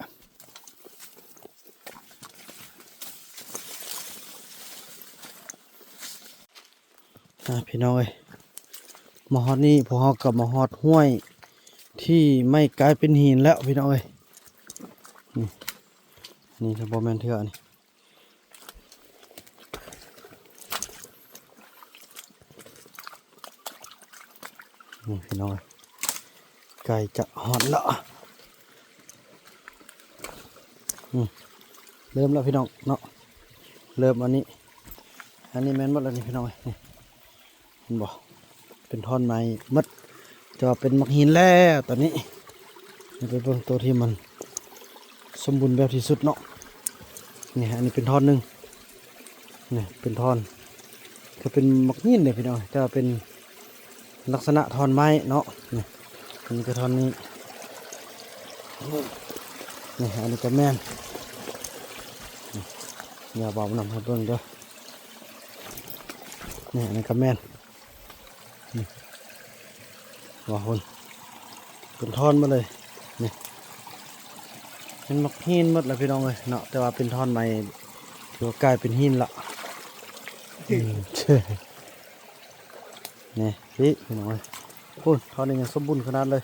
ອ່າ ພີ່ນ້ອງເອີຍ ມາຮອດນີ້ ພວກເຮົາກໍມາຮອດຫ້ວຍທີ່ໄມ້ກາຍເປັນຫີນແລ້ວພີ່ນ້ອງເອີຍ. ນີ້ ນີ້ຖ້າບໍ່ແມ່ນເທື່ອນີ້ ນີ້ພີ່ນ້ອງເອີຍ ໃກ້ຈະຮອດແລ້ວ. ອືມ ເລີ່ມແລ້ວພີ່ນ້ອງເນາະ, ເລີ່ມອັນນີ້ ອັນນີ້ແມ່ນໝົດແລ້ວນີ້ພີ່ນ້ອງເອີຍ. ນີ້ ເຫັນບໍ່? ເປັນທ່ອນໄມ້ໝົດ ແຕ່ວ່າເປັນໝາກຫີນແລ້ວຕອນນີ້. ນີ້ໄປເບິ່ງໂຕທີ່ມັນສົມບູນແບບທີ່ສຸດເນາະ. ນີ້ ອັນນີ້ເປັນທ່ອນໜຶ່ງ ນີ້ເປັນທ່ອນ ຄືເປັນໝາກຫີນເດ້ພີ່ນ້ອງ, ແຕ່ວ່າເປັນລັກສະນະທ່ອນໄມ້ເນາະ. ນີ້ ອັນນີ້ກໍທ່ອນນີ້ ນີ້ ອັນນີ້ກໍແມ່ນ. ນີ້ ດຽວບ່າວນຳໃຫ້ເບິ່ງເດີ. ນີ້ ອັນນີ້ກໍແມ່ນ ນີ້ ວ່າພຸ້ນ ເປັນທ່ອນໝົດເລີຍ. ນີ້ ເປັນໝາກຫີນໝົດແລ້ວພີ່ນ້ອງເອີຍເນາະ, ແຕ່ວ່າເປັນທ່ອນໄມ້ທີ່ວ່າກາຍເປັນຫີນລະ. ອືມ ນີ້ ພີ່ນ້ອງເອີຍ ພຸ້ນ ທ່ອນນີ້ຍັງສົມບູນຂະໜາດເລີຍ.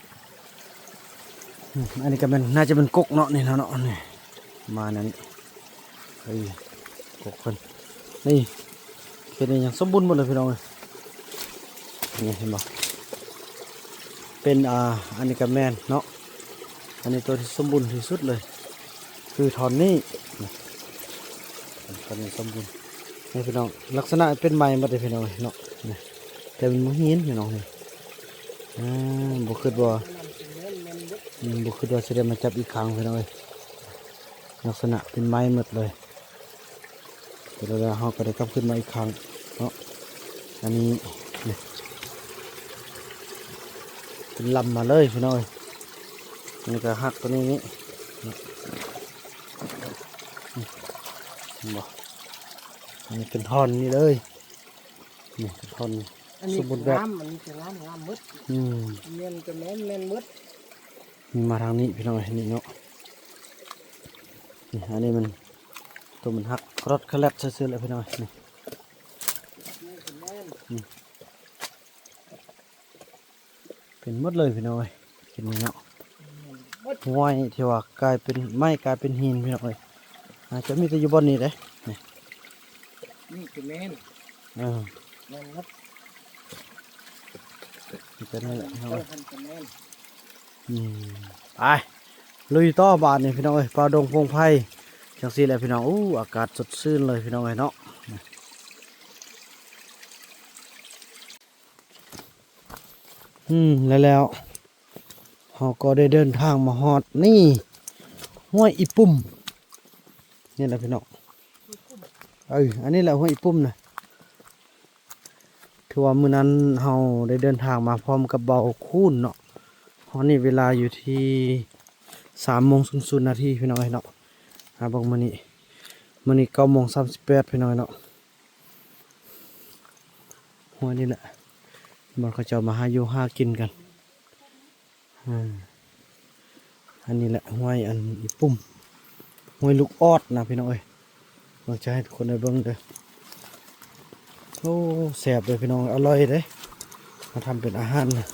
ອືມ ອັນນີ້ກໍແມ່ນ ໜ້າຈະເປັນກົກເນາະ ນີ້ເນາະ ນີ້ ມານັ້ນ ເອີ ກົກເພິ່ນ ນີ້ ເຂດນີ້ຍັງສົມບູນໝົດເລີຍພີ່ນ້ອງເອີຍ. ນີ້ເຫັນບໍ່ ເປັນ ອ່າ ອັນນີ້ກໍແມ່ນເນາະ, ອັນນີ້ຕົວທີ່ສົມບູນທີ່ສຸດເລີຍ ຄືທ່ອນນີ້ ນີ້ ທ່ອນນີ້ສົມບູນ. ນີ້ພີ່ນ້ອງ ລັກສະນະເປັນໄມ້ໝົດເດ້ພີ່ນ້ອງເນາະ ນີ້ ແຕ່ມັນບໍ່ເຫັນພີ່ນ້ອງ ນີ້ ອ່າ ບໍ່ຄິດວ່າ ອືມ ບໍ່ຄິດວ່າຊິໄດ້ມາຈັບອີກຄັ້ງ ພີ່ນ້ອງເອີຍ. ລັກສະນະເປັນໄມ້ໝົດເລີຍ. ແຕ່ແລ້ວເຮົາກໍໄດ້ກັບຄືນມາອີກຄັ້ງເນາະ. ອັນນີ້ ນີ້ ເປັນລຳມາເລີຍ ພີ່ນ້ອງເອີຍ. ອັນນີ້ກໍຫັກຕົວນີ້ນີ້ ນີ້ ເຫັນບໍ່? ອັນນີ້ເປັນທ່ອນນີ້ເລີຍ. ນີ້ເປັນທ່ອນ ອັນນີ້ ສົມບູນແບບ ງາມ ອັນນີ້ກໍງາມ ງາມໝົດ. ອືມ ແມ່ນກໍແມ່ນ ແມ່ນໝົດ. ນີ້ມາທາງນີ້ ພີ່ນ້ອງເອີຍ ນີ້ເນາະ. ນີ້ ອັນນີ້ມັນ ຕົວມັນຫັກຄະລັອດຄະແລັດຊື່ໆແຫຼະ ພີ່ນ້ອງເອີຍ. ນີ້ ແມ່ນກໍແມ່ນ ນີ້ ເປັນໝົດເລີຍ ພີ່ນ້ອງເອີຍ. ເປັນນີ້ເນາະ ແມ່ນໝົດ ຫ້ວຍທີ່ວ່າກາຍເປັນໄມ້ ກາຍເປັນຫີນ ພີ່ນ້ອງເອີຍ. ອາດຈະມີແຕ່ຢູ່ບ່ອນນີ້ເດ້ ນີ້ ນີ້ກໍແມ່ນ ເອີ ແມ່ນໝົດ. ມີແຕ່ນີ້ແຫຼະ ພີ່ນ້ອງເອີຍ. ອືມ ໄປລຸຍຕໍ່ບາດນີ້ ພີ່ນ້ອງເອີຍ. ປ່າດົງໂພງໄພ ຈັ່ງຊີ້ແຫຼະ ພີ່ນ້ອງ. ໂອ້ ອາກາດສົດຊື່ນເລີຍ ພີ່ນ້ອງເອີຍເນາະ. ອືມ ແລ້ວ ແລ້ວເຮົາກໍໄດ້ເດີນທາງມາຮອດນີ້ ຫ້ວຍອີປຸ່ມ ນີ້ແຫຼະ ພີ່ນ້ອງ. ເອີ ອັນນີ້ແຫຼະ ຫ້ວຍອີປຸ່ມນະ. ຖືວ່າມື້ນັ້ນເຮົາໄດ້ເດີນທາງມາພ້ອມກັບບ່າວຄູນເນາະ. ຮອດນີ້ເວລາຢູ່ທີ່ສາມໂມງສູນນາທີ ພີ່ນ້ອງເອີຍເນາະ. ຫາເບິ່ງມື້ນີ້ ມື້ນີ້ເກົ້າໂມງສາມສິບແປດ ພີ່ນ້ອງເອີຍເນາະ. ຫ້ວຍນີ້ແຫຼະ ບ່ອນເຂົາເຈົ້າມາຫາຢູ່ຫາກິນກັນ. ອາ ອັນນີ້ແຫຼະ ຫ້ວຍອັນອີປຸ່ມ ຫ້ວຍລູກອອດນະ ພີ່ນ້ອງເອີຍ. ເບິ່ງ ຈະໃຫ້ທຸກຄົນໄດ້ເບິ່ງເດີ. ໂອ້ ແຊບເດີ ພີ່ນ້ອງ ອະລ່ອຍເດ້ ມາທຳເປັນອາຫານນະ.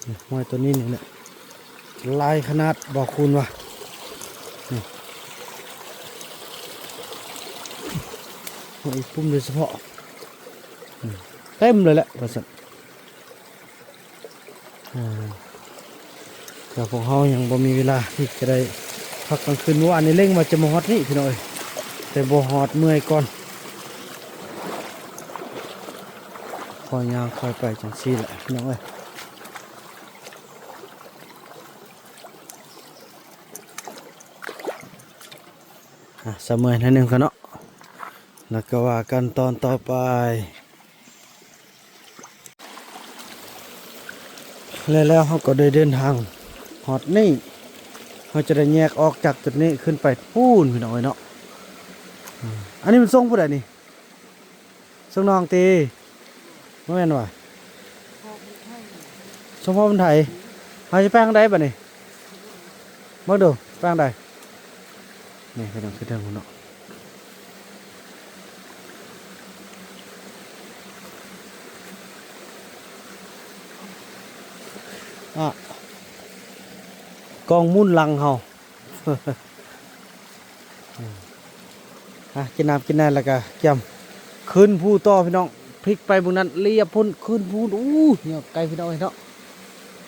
ນີ້ ຫ້ວຍຕົວນີ້ນີ້ແຫຼະ ຫຼາຍຂະໜາດ ບ່າວຄູນວ່າ. ນີ້ ຫ້ວຍອີປຸ່ມໂດຍສະເພາະ ນີ້ ເຕັມເລີຍແຫຼະ ວ່າຊັ້ນ. ອາ ແຕ່ພວກເຮົາຍັງບໍ່ມີເວລາທີ່ຈະໄດ້ພັກກາງຄືນ. ມື້ວານນີ້ເລັ່ງວ່າຈະມາຮອດນີ້ ພີ່ນ້ອງເອີຍ ແຕ່ບໍ່ຮອດ ເມື່ອຍກ່ອນ. ຄ່ອຍຍ່າງຄ່ອຍໄປຈັ່ງຊີ້ແຫຼະ ພີ່ນ້ອງເອີຍ. ອາ ສະເໝີຍໜ້ອຍໜຶ່ງກ່ອນເນາະ ແລ້ວກໍວ່າກັນຕອນຕໍ່ໄປ. ແລ້ວ ແລ້ວເຮົາກໍໄດ້ເດີນທາງຮອດນີ້ ເຮົາຈະໄດ້ແຍກອອກຈາກຈຸດນີ້ຂຶ້ນໄປພຸ້ນ ພີ່ນ້ອງເອີຍເນາະ. ອາ ອັນນີ້ມັນສົ່ງຜູ້ໃດນີ້? ສົ່ງນ້ອງຕິ ບໍ່ແມ່ນຫວາ? ສົ່ງພໍ່ບຸນໄຖ. ເຮົາຊິໄປທາງໃດບາດນີ້? ເບິ່ງດູ ໄປທາງໃດ? ນີ້ ໄປທາງ ໄປທາງພຸ້ນເນາະ. ອາ ກອງມູນຫຼັງເຮົາ. ອ່ະ ກິນນ້ຳກິນໃນແລ້ວກະກຽມຂຶ້ນພູຕໍ່ພີ່ນ້ອງ. ພລິກໄປເບິ່ງນັ້ນ ລຽບພຸ້ນ ຂຶ້ນພູ. ໂອ້ ຍາວໄກພີ່ນ້ອງເອີຍເນາະ.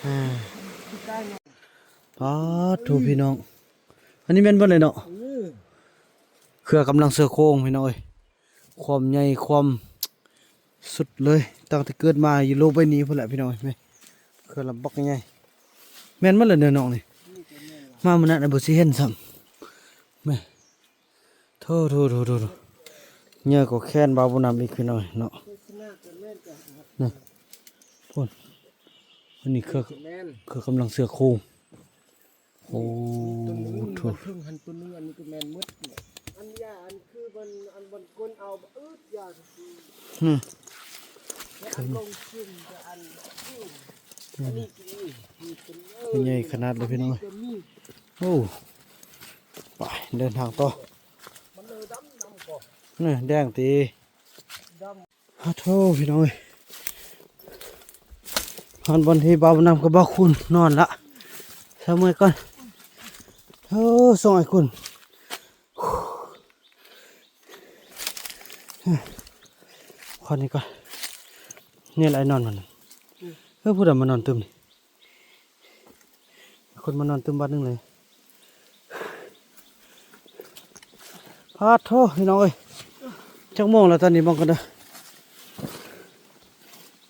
ອ່າ ປາດໂທ້ພີ່ນ້ອງ ອັນນີ້ແມ່ນບໍ່ໄດ້ເນາະ? ເອີ ເຄືອກຳລັງເສືອໂຄ່ງພີ່ນ້ອງເອີຍ. ຄວາມໃຫຍ່ ຄວາມສຸດເລີຍ ຕັ້ງແຕ່ເກີດມາຢູ່ໂລກໃບນີ້ພຸ້ນແຫຼະພີ່ນ້ອງເອີຍ. ແມ່ ເຄືອລຳບັກໃຫຍ່ ແມ່ນໝົດແຫຼະເນີນ້ອງນີ້. ມາມື້ນັ້ນບໍ່ຊິເຫັນຊ້ຳ ແມ່. ໂທ້ໆໆໆ ໃຫຍ່ກວ່າແຂນບ່າວບຸນນຳອີກພີ່ນ້ອງເນາະ. ນີ້ ພຸ້ນ ອັນນີ້ຄື ຄືກຳລັງເສືອໂຄ່ງ. ໂອ້ ໂທ້ ເທິງຫັ້ນຕົວໜຶ່ງ ອັນນີ້ກໍແມ່ນໝົດ. ອັນຢາ ອັນຄືມັນ ອັນມັນກົນເອົາອືດຢາ ອືມ ອັນກອງຊຶມ ອັນ ອັນນີ້ກໍມີ ມີຕົວ ໃຫຍ່ຂະໜາດເລີຍພີ່ນ້ອງ. ໂອ້ ໄປເດີນທາງຕໍ່. ນີ້ແດງຕິ ດຳ. ອາໂທ້ ພີ່ນ້ອງເອີຍ ຮອດບ່ອນທີ່ບ່າວບຸນນຳກັບບ່າວຄູນນອນລະ. ສະເໝີຍກ່ອນ. ໂອ້ ສົ່ງອ້າຍຄູນ ຂໍນີ້ກ່ອນ. ນີ້ລະໄອ້ນອນມັນ. ເອີ ຜູ້ໃດມານອນຕື່ມນີ້? ຄົນມານອນຕື່ມບາດໜຶ່ງເລີຍ. ປາດໂທ້ ພີ່ນ້ອງເອີຍ ຈັກໂມງແລ້ວຕອນນີ້ ເບິ່ງກ່ອນເດີ.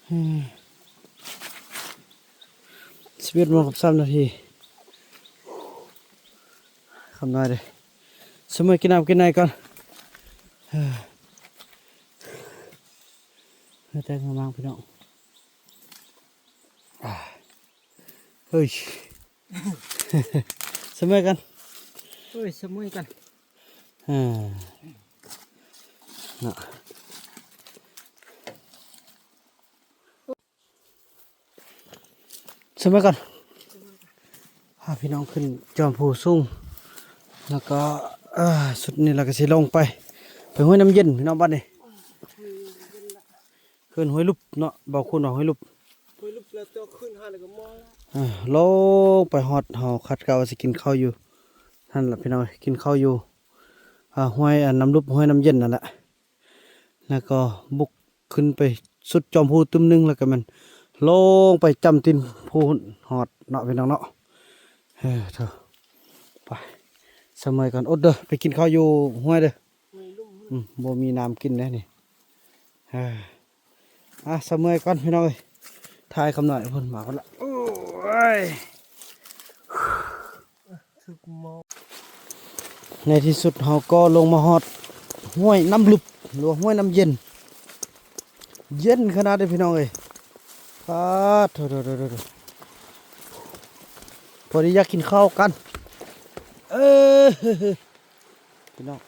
ເອີ ສິບເອັດໂມງກັບສາມນາທີ. ຄຳນ້ອຍເດ້ ສະເໝີກິນນ້ຳກິນໃນກ່ອນ ເອີ ເຮັດແຕ່ງາມໆ ພີ່ນ້ອງ ເຮີ້ຍ ສະເໝີກັນ ເອີຍ ສະເໝີກັນ ເອີ ເນາະ ສະເໝີກັນ ພາພີ່ນ້ອງຂຶ້ນຈອມພູສູງ ແລ້ວກໍ ເອີ ສຸດນີ້ລະກໍຊິລົງໄປ ໄປຫ້ວຍນ້ຳເຢັນ ພີ່ນ້ອງ ບາດນີ້ ເຮືອນຫ້ວຍຫຼຸບເນາະ ເບົາຄູນວ່າຫ້ວຍຫຼຸບ ຫ້ວຍຫຼຸບແລ້ວເຈົ້າຂຶ້ນຫາແລ້ວກໍມອງ ເອີ ລົງໄປຮອດ ເຮົາຄາດກະວ່າຊິກິນເຂົ້າຢູ່ຫັ້ນລະ ພີ່ນ້ອງເອີຍ ກິນເຂົ້າຢູ່ ອ່າ ຫ້ວຍ ອັນ ນ້ຳຫຼຸບ ຫ້ວຍນ້ຳເຢັນນັ້ນແຫຼະ ແລ້ວກໍບຸກຂຶ້ນໄປສຸດຈອມພູຕຶ້ມໜຶ່ງ ແລ້ວກໍແມ່ນລົງໄປຈ້ຳຕີນພູຮອດເນາະ ພີ່ນ້ອງເນາະ ເອີ ເທີ ໄປ ສະເໝີຍກ່ອນ ອົດເດີ ໄປກິນເຂົ້າຢູ່ຫ້ວຍເດີ ອືມ ບໍ່ມີນ້ຳກິນແລ້ວນີ້ ເອີ ອ່ະ ສະເໝີຍກ່ອນພີ່ນ້ອງເອີຍ ຖ່າຍຄຳນ້ອຍພຸ້ນ ມາພຸ້ນລະ ໂອ້ຍ ໃນທີ່ສຸດເຮົາກໍລົງມາຮອດຫ້ວຍນ້ຳຫຼຸບ ຫຼືວ່າຫ້ວຍນ້ຳເຢັນ ເຢັນຂະໜາດເດ້ພີ່ນ້ອງເອີຍ ປາດໂທ້ ພໍດີຢາກກິນເຂົ້າກັນ ເອີ ພີ່ນ້ອງ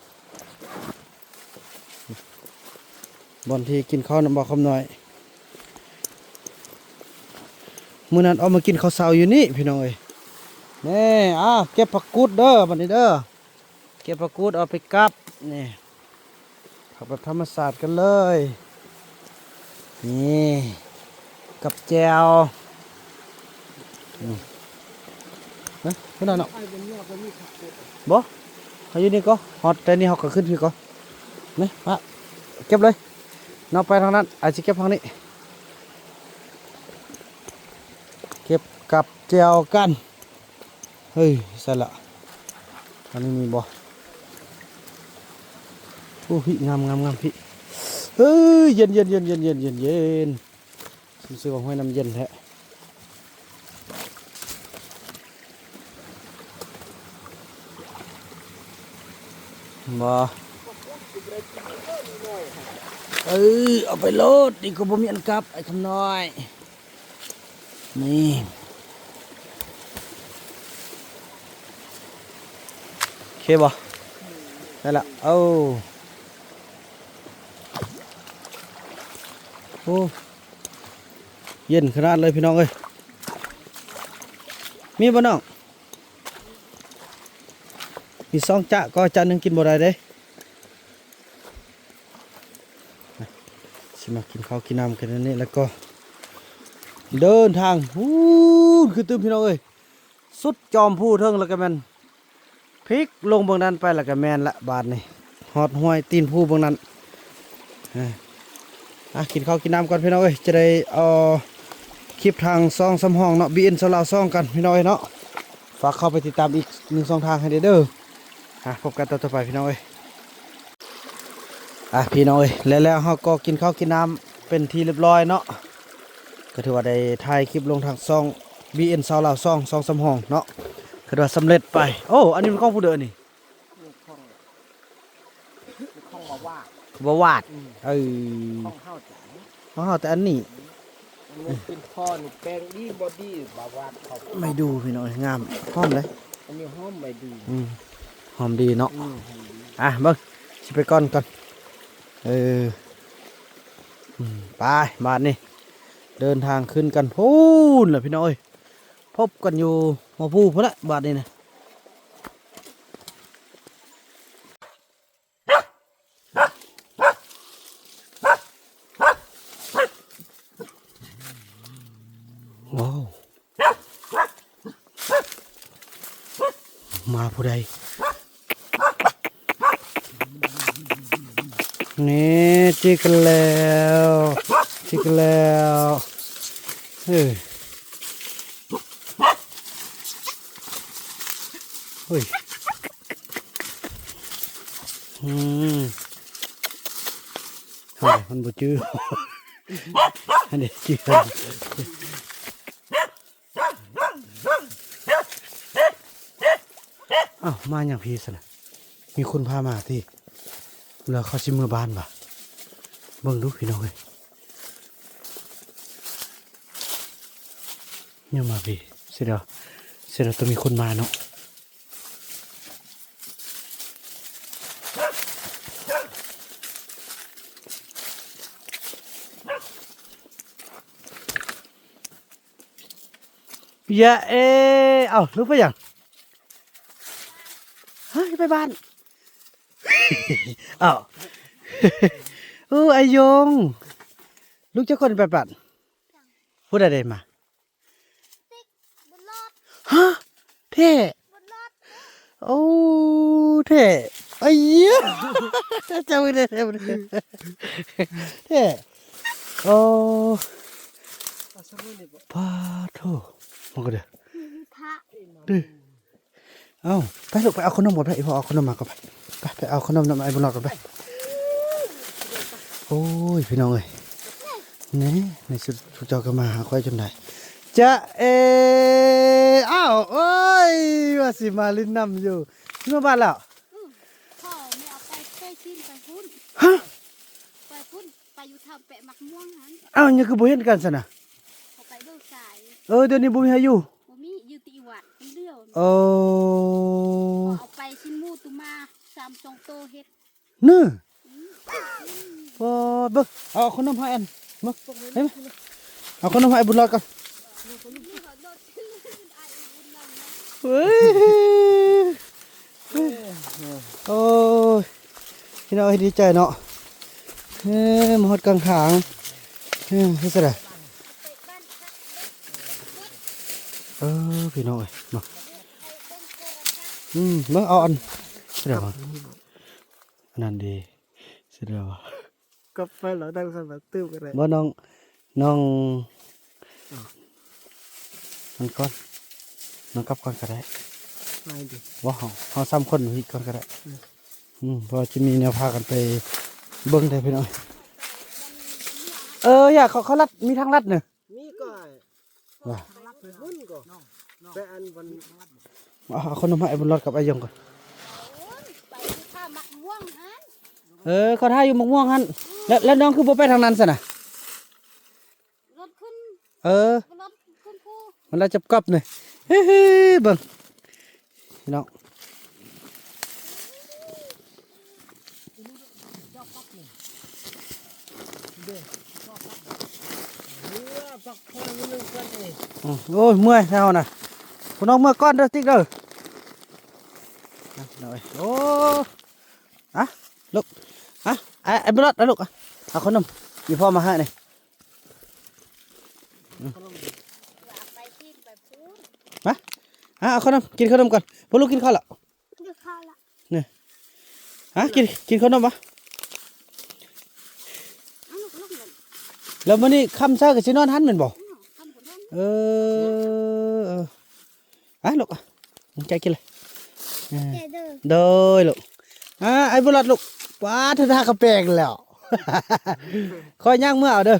ບ່ອນທີ່ກິນເຂົ້ານຳບ່າວຄຳນ້ອຍ ມື້ນັ້ນອອກມາກິນເຂົ້າເຊົ້າຢູ່ນີ້ພີ່ນ້ອງເອີຍ ແນ່ ອ່າ ເກັບຜັກກູດເດີ ບັດນີ້ເດີ ເກັບຜັກກູດເອົາໄປກັບ ນີ້ ຜັກແບບທຳມະຊາດກັນເລີຍ ນີ້ ກັບແຈ່ວ ອືມ ເອີ ເພິ່ນເອົາເນາະ ບໍ່ ເຮົາຢູ່ນີ້ກໍ ຮອດແຕ່ນີ້ເຮົາກໍຂຶ້ນພີ້ກໍ ນີ້ ມາ ເກັບເລີຍ ເນາະ ໄປທາງນັ້ນ ອ້າຍຊິເກັບທາງນີ້ ເກັບກັບແຈ່ວກັນ ເຮີ້ຍ ໃສ່ລະ ອັນນີ້ມີບໍ່ ໂອ້ ພີ້ ງາມໆໆ ພີ້ ເຮີ້ຍ ເຢັນໆໆ ເຢັນໆ ເຢັນໆ ສົມຊື່ວ່າຫ້ວຍນ້ຳເຢັນແທ້ ບໍ່ ເອີ ເອົາໄປໂລດ ນີ້ກໍບໍ່ມີອັນກັບ ອ້າຍຄຳນ້ອຍ ນີ້ ໂອເຄບໍ່ ໄດ້ລະ ເອົາ ໂອ້ ເຢັນຂະໜາດເລີຍພີ່ນ້ອງເອີຍ ມີບໍ່ນ້ອງ? ມີສອງຈານກໍຈານໜຶ່ງກິນບໍ່ໄດ້ເດ້ ຊິມາກິນເຂົ້າກິນນ້ຳກັນອັນນີ້ ແລ້ວກໍເດີນທາງພຸ້ນຂຶ້ນຕື່ມ ພີ່ນ້ອງເອີຍ ສຸດຈອມພູເທິງ ແລ້ວກໍແມ່ນພິກລົງເບື້ອງນັ້ນໄປ ແລ້ວກໍແມ່ນລະ ບາດນີ້ຮອດຫ້ວຍຕີນພູເບື້ອງນັ້ນ ອ່າ ອ່າ ກິນເຂົ້າກິນນ້ຳກ່ອນພີ່ນ້ອງເອີຍ ຈະໄດ້ເອົາຄລິບທາງຊ່ອງສຳຮອງເນາະ ບີເອັນຊາວລາວສອງກັນພີ່ນ້ອງເອີຍເນາະ ຝາກເຂົ້າໄປຕິດຕາມອີກໜຶ່ງຊ່ອງທາງໃຫ້ແດ່ເດີ ອ່າ ພົບກັນຕອນຕໍ່ໄປພີ່ນ້ອງເອີຍ ອ່າ ພີ່ນ້ອງເອີຍ ແລ້ວ ແລ້ວເຮົາກໍກິນເຂົ້າກິນນ້ຳເປັນທີ່ລຽບຮ້ອຍເນາະ ກໍຖືວ່າໄດ້ຖ່າຍຄລິບລົງທາງຊ່ອງບີເອັນຊາວລາວສອງ ຊ່ອງສຳຮອງເນາະ ຄືວ່າສຳເລັດໄປ ໂອ້ ອັນນີ້ມັນຂອງຜູ້ໃດນີ້? ຂອງ ຂອງບ່າວວາດ ບ່າວວາດ ອືມ ເອີ ຂອງເຮົາຈ້ະ ຂອງເຮົາແຕ່ອັນນີ້ ອັນນີ້ເປັນພໍ່ນີ້ແປງດີບໍ່ດີ ບ່າວວາດເຂົາ ໄມ້ດູພີ່ນ້ອງ ງາມ ຫອມເດ້ ອັນນີ້ຫອມໄມ້ດູ ອືມ ຫອມດີເນາະ ອືມ ຫອມດີ ອ່ະ ເບິ່ງ ຊິໄປກ່ອນກ່ອນ ເອີ ອືມ ໄປ ບາດນີ້ ເດີນທາງຂຶ້ນກັນພຸ້ນລະພີ່ນ້ອງເອີຍ ພົບກັນຢູ່ຫົວພູພຸ້ນລະ ບາດນີ້ນະ ວ້າວ ມາຜູ້ໃດ? ນີ້ ຈິກແລ້ວ ຈິກແລ້ວ ເອີ ເຮີ້ຍ ອືມ ເຮົາມັນບໍ່ຈື່ ອັນນີ້ຈື່ ອ້າວ ມາຫຍັງພີ້ຊັ້ນນະ? ມີຄົນພາມາຕິ ຫຼືເຂົາຊິເມືອບ້ານຫວາ? ເບິ່ງດູພີ່ນ້ອງເອີຍ ຍັງມາພີ້ ສະແດງ ສະແດງວ່າຕ້ອງມີຄົນມາເນາະ. ຢາເອ ເອົ້າ ລູກໄປຫຍັງ? ເຮີ້ຍ ໄປບ້ານ ເອົ້າ ໂອ້ ອາຍົງ ລູກຈັກຄົນໄປບ້ານ? ຜູ້ໃດໄດ້ມາ? ຮະ ແທ້ ໂອ້ ແທ້ ອາຍ ເຈົ້າເດີ ເຈົ້າເດີ ແທ້ ໂອ້ ປາໂທ້ ມາກໍເດີ ເດີ ເອົ້າ ໄປລູກ ໄປເອົາຂະໜົມກ່ອນ ໄປ ອີ່ພໍ່ເອົາຂະໜົມມາກ່ອນ ໄປ ໄປ ໄປເອົາຂະໜົມນຳອ້າຍບຸນຫຼອດກ່ອນ ໄປ. ໂອ້ຍ ພີ່ນ້ອງເອີຍ ນີ້ ໃນທີ່ສຸດພວກເຈົ້າກໍມາຫາຂ້ອຍຈົນໄດ້ ຈະເອ ອ້າວ ໂອ້ຍ ວ່າຊິມາຫຼິ້ນນຳຢູ່ ຊິມາບ້ານແລ້ວ? ອື ພໍ່ແມ່ເອົາໄປ ໄປຊີ້ນໄປພຸ້ນ ຮະ ໄປພຸ້ນ ໄປຢູ່ຖ້ຳແປະໝາກມ່ວງຫັ້ນ. ອ້າວ ຍັງຄືບໍ່ເຫັນກັນຊັ້ນນະ? ເຂົາໄປເບິ່ງຊາຍ ເອີ ດຽວນີ້ບໍ່ມີໃຜຢູ່ ບໍ່ມີ ຢູ່ແຕ່ອີຫວັດຄົນດຽວ. ເອີ ເອົາໄປຊີ້ນໝູຕຸມາ ສາມສອງໂຕເຮັດ ເນີ ອື ໂອ້ ເບິ່ງ ເອົາ ເອົາຂະໜົມໃຫ້ອັນ ເບິ່ງ ເຫັນໄໝ ເອົາຂະໜົມໃຫ້ບຸນຫຼອດກ່ອນ ເອີຍ ໂອ້ຍ ພີ່ນ້ອງເອີຍ ດີໃຈເນາະ ເອີ ມາຮອດກາງທາງ ເອີ ເຮັດຈັ່ງໃດ ເອີ ພີ່ນ້ອງເອີຍ ມາ ອືມ ເບິ່ງ ເອົາອັນ ສະແດງວ່າ ອັນນັ້ນເດ ສະແດງວ່າ ກັບໄປແລ້ວ ນັ່ງຊັ້ນແບບຕື່ມກໍໄດ້ ບໍ່ ນ້ອງ ນ້ອງ ອືມ ມັນກ່ອນ ນ້ອງກັບກ່ອນກໍໄດ້ ໄປເດ ບໍ່ ເຮົາ ເຮົາສາມຄົນຢູ່ພີ້ກ່ອນກໍໄດ້ ອືມ ອືມ ເພາະວ່າຈະມີແນວພາກັນໄປເບິ່ງໄດ້ພີ່ນ້ອງ ເອີ ຢ່າ ເຂົາ ເຂົາລັດ ມີທາງລັດເນີ ມີກໍ ວ່າ ໄປພຸ້ນກໍ ໄປອັນວັນ ເອົາ ເອົາຂະໜົມໃຫ້ອ້າຍບຸນຫຼອດກັບອ້າຍຍົງກ່ອນ ໂອ້ຍ ໄປຢູ່ຖ້າໝາກມ່ວງຫັ້ນ ເອີ ເຂົາຖ້າຢູ່ໝາກມ່ວງຫັ້ນ ແລ້ວ ແລ້ວນ້ອງຄືບໍ່ໄປທາງນັ້ນຊັ້ນນະ? ລົດຂຶ້ນ ເອີ ລົດຂຶ້ນພູ ມັນລະຈັບກັບນີ້ ເຮີ້ ເບິ່ງ ພີ່ນ້ອງ ອືມ ໂອ້ຍ ເມື່ອຍແທ້ເຮົານະ ພວກນ້ອງເມືອກ່ອນເດີ ຕິກເດີ ໂອ້ ອະ ລູກ ອະ ໄອ້ ໄອ້ບຸນຫຼອດ ອະ ລູກ ອະ ເອົາຂະໜົມ ອີ່ພໍ່ມາໃຫ້ນີ້ ອືມ ມາ ອາ ເອົາຂະໜົມ ກິນຂະໜົມກ່ອນ ພວກລູກກິນເຂົ້າແລ້ວ ກິນເຂົ້າລະ ນີ້ ຮະ ກິນ ກິນຂະໜົມບໍ່? ເອົາລູກ ລູກ ລູກ ແລ້ວມື້ນີ້ຄ່ຳເຊົ້າກໍຊິນອນຫັ້ນແມ່ນບໍ່? ອືມ ຄ່ຳກໍນອນ ເອີ ເອີ ອາ ລູກ ອາ ໃຈກິນເລີຍ ເອີ ໃຈເດີ ໂດຍລູກ ອາ ໄອ້ບຸນຫຼອດລູກ ປາດ ທ່າກະແປງແລ້ວ ຂ້ອຍຍ່າງເມືອເອົາເດີ.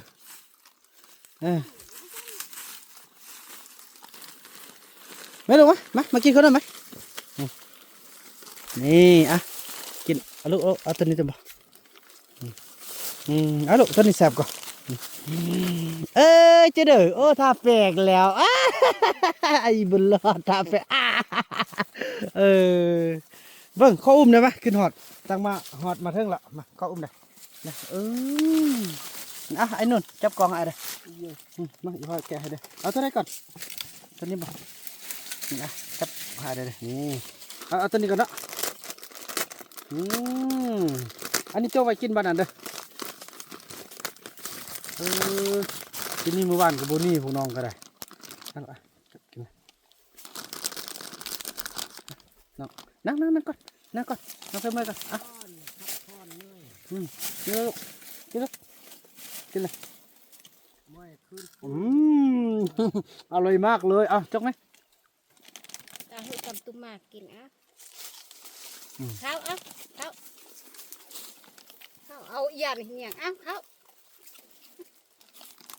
ເອີ ມາລູກມາ ມາ ມາກິນຂະໜົມມາ ອືມ ນີ້ ອະ ກິນ ເອົາລູກ ເອົາ ເອົາໂຕນີ້ຕົວບໍ່ ອືມ ອືມ ເອົາລູກ ໂຕນີ້ແຊບກວ່າ ອືມ ເອີຍ ເຈົ້າເດີ ໂອ້ ທ່າແປງແລ້ວ ອາ ໄອ້ບຸນຫຼອດ ທ່າແປງ ອາ ເອີ ເບິ່ງ ຂໍອຸ້ມໄດ້ມະ ຂຶ້ນຮອດ ຕັ້ງມາຮອດມາເທິງລະ ມາ ຂໍອຸ້ມໄດ້ ນະ ເອີ ອ່ະ ໄອ້ນຸ່ນ ຈັບກ້ອງໃຫ້ອ້າຍເດີ ອືມ ມາ ອີ່ພໍ່ແກະໃຫ້ເດີ ເອົາຕົວໃດກ່ອນ ຕົວນີ້ບໍ່ ນີ້ ອ່ະ ຈັບໃຫ້ອ້າຍເດີ ນີ້ ເອົາ ເອົາຕົວນີ້ກ່ອນເນາະ ອືມ ອັນນີ້ໂຈະໄວ້ກິນບາດນັ້ນເດີ ເອີ ກິນນີ້ມື້ວານກໍບໍ່ໜີ ພວກນ້ອງກໍໄດ້ ເອົາ ເອົາ ກິນ ເນາະ ນັ່ງ ນັ່ງ ນັ່ງກ່ອນ ນັ່ງກ່ອນ ນັ່ງໃສ່ເມື່ອຍກ່ອນ ອ່ະ ອືມ ກິນເລີຍລູກ ກິນເລີຍ ກິນເລີຍ ອືມ ອະລ່ອຍມາກເລີຍ ເອົາ ຈົກແມ່ ຕາຫືກຳຕຸມາກິນ ອ່ະ ອືມ ເຂົ້າ ເອົາ ເຂົ້າ ເຂົ້າ ເອົາຢ່າງຫຍັງ ເອົາ ເຂົ້າ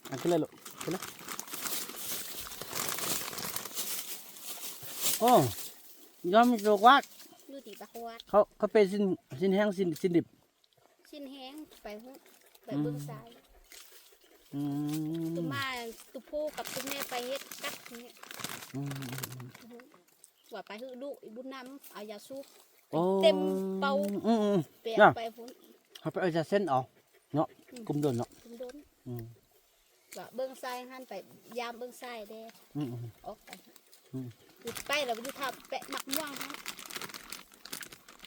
ອ່ະ ກິນເລີຍລູກ ກິນເລີຍ ໂອ້ ຍອມໂລກວາດ ຢູ່ທີ່ປາກວາດ ເຂົາ ເຂົາເປັນຊິນ ຊິນແຫ້ງ ຊິນ ຊິນດິບ ຊິນແຫ້ງ ໄປຫຸ ໄປເບິ່ງຊາຍ ອືມ ຄືມາຕຸໂພກັບຕຸແມ່ໄປເຮັດກັບນີ້ ອືມ ວ່າໄປຫຶລູກອີບຸນນຳ ເອົາຢາສູບ ໂອ້ ເຕັມເປົາ ອືມໆ ໄປເອົາໄປພຸ້ນ ເຮົາໄປເອົາຢາເສັ້ນເອົາເນາະ ອືມ ກຸມດົນເນາະ ກຸມດົນ ອືມ ວ່າເບິ່ງຊາຍຫັ້ນ ໄປຢາມເບິ່ງຊາຍແດ່ ອືມໆ ອອກໄປ ອືມ ໄປແລ້ວຢູ່ຖ້າແປະໝາກມ່ວງຫັ້ນ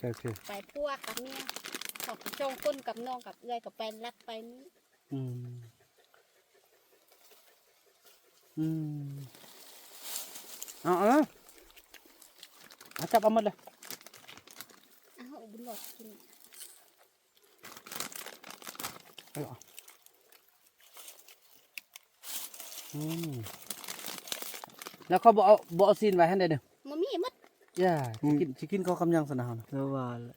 ໂອເຄ ໄປພົວກັບເມຍ ສອງຄົນກັບນ້ອງກັບເອື້ອຍກໍໄປລັດໄປນີ້ ອືມ ອືມ ເອົາ ເອົາ ເອົາ ຈັບເອົາໝົດເລີຍ ເອົາບຸນຫຼອດກິນ ເອົາ ອືມ ແລ້ວເຂົາບໍ່ເອົາ ບໍ່ເອົາຊີ້ນໄວ້ຫັ້ນເດ້ ບໍ່ມີໝົດ ຢ່າ ອືມ ຊິກິນ ຊິກິນເຂົ້າກັບຫຍັງຊັ້ນນະເຮົານະ ແລ້ວວ່າແຫຼະ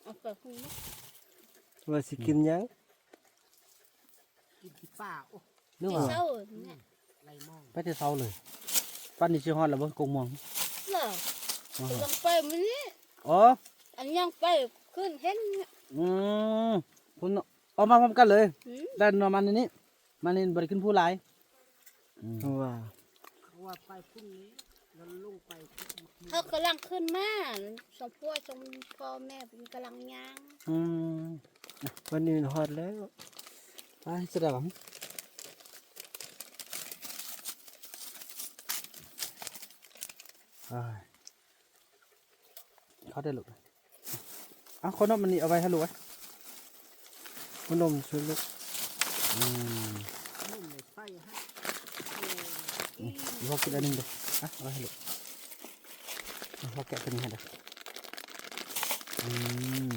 ເອົາໄປພຸ້ນໝົດ ວ່າຊິກິນຫຍັງ ກິນຂີ້ປາ ໂອ້ ຫຼືວ່າ ເຊົ້ານີ້ ໄລ່ມອງ ໄປແຕ່ເຊົ້າເລີຍ ປານນີ້ຊິຮອດແລ້ວບໍ່ ກົກມ່ວງ ເນາະ ອໍ ກຳລັງໄປມື້ນີ້ ອໍ ອັນຍ່າງໄປຂຶ້ນເຫັນ ອືມ ພຸ້ນເນາະ ອອກມາພ້ອມກັນເລີຍ ອືມ ແລ່ນນອນມາໃນນີ້ ມານີ້ບໍ່ໄດ້ຂຶ້ນພູຫຼາຍ ອືມ ເພາະວ່າ ເພາະວ່າໄປພຸ້ນນີ້ ແລ້ວລົງໄປ ເຂົາກຳລັງຂຶ້ນມາ ສອງຜົວສອງພໍ່ແມ່ເພິ່ນກຳລັງຍ່າງ ອືມ ວັນນີ້ຮອດແລ້ວ ໄປ ສະດອກ ອ້າຍ ເຂົ້າໄດ້ລູກ ເອົາ ຂະໜົມອັນນີ້ເອົາໄວ້ໃຫ້ລູກໄວ້ ຂະໜົມຊຸດລູກ ອືມ ຂະໜົມໃສ່ໃຫ້ ອືມ ພໍ່ກິນອັນໜຶ່ງເດີ້ ອະ ເອົາໄວ້ໃຫ້ລູກ ອະ ພໍ່ແກະຕົວນີ້ໃຫ້ເດີ້ ອືມ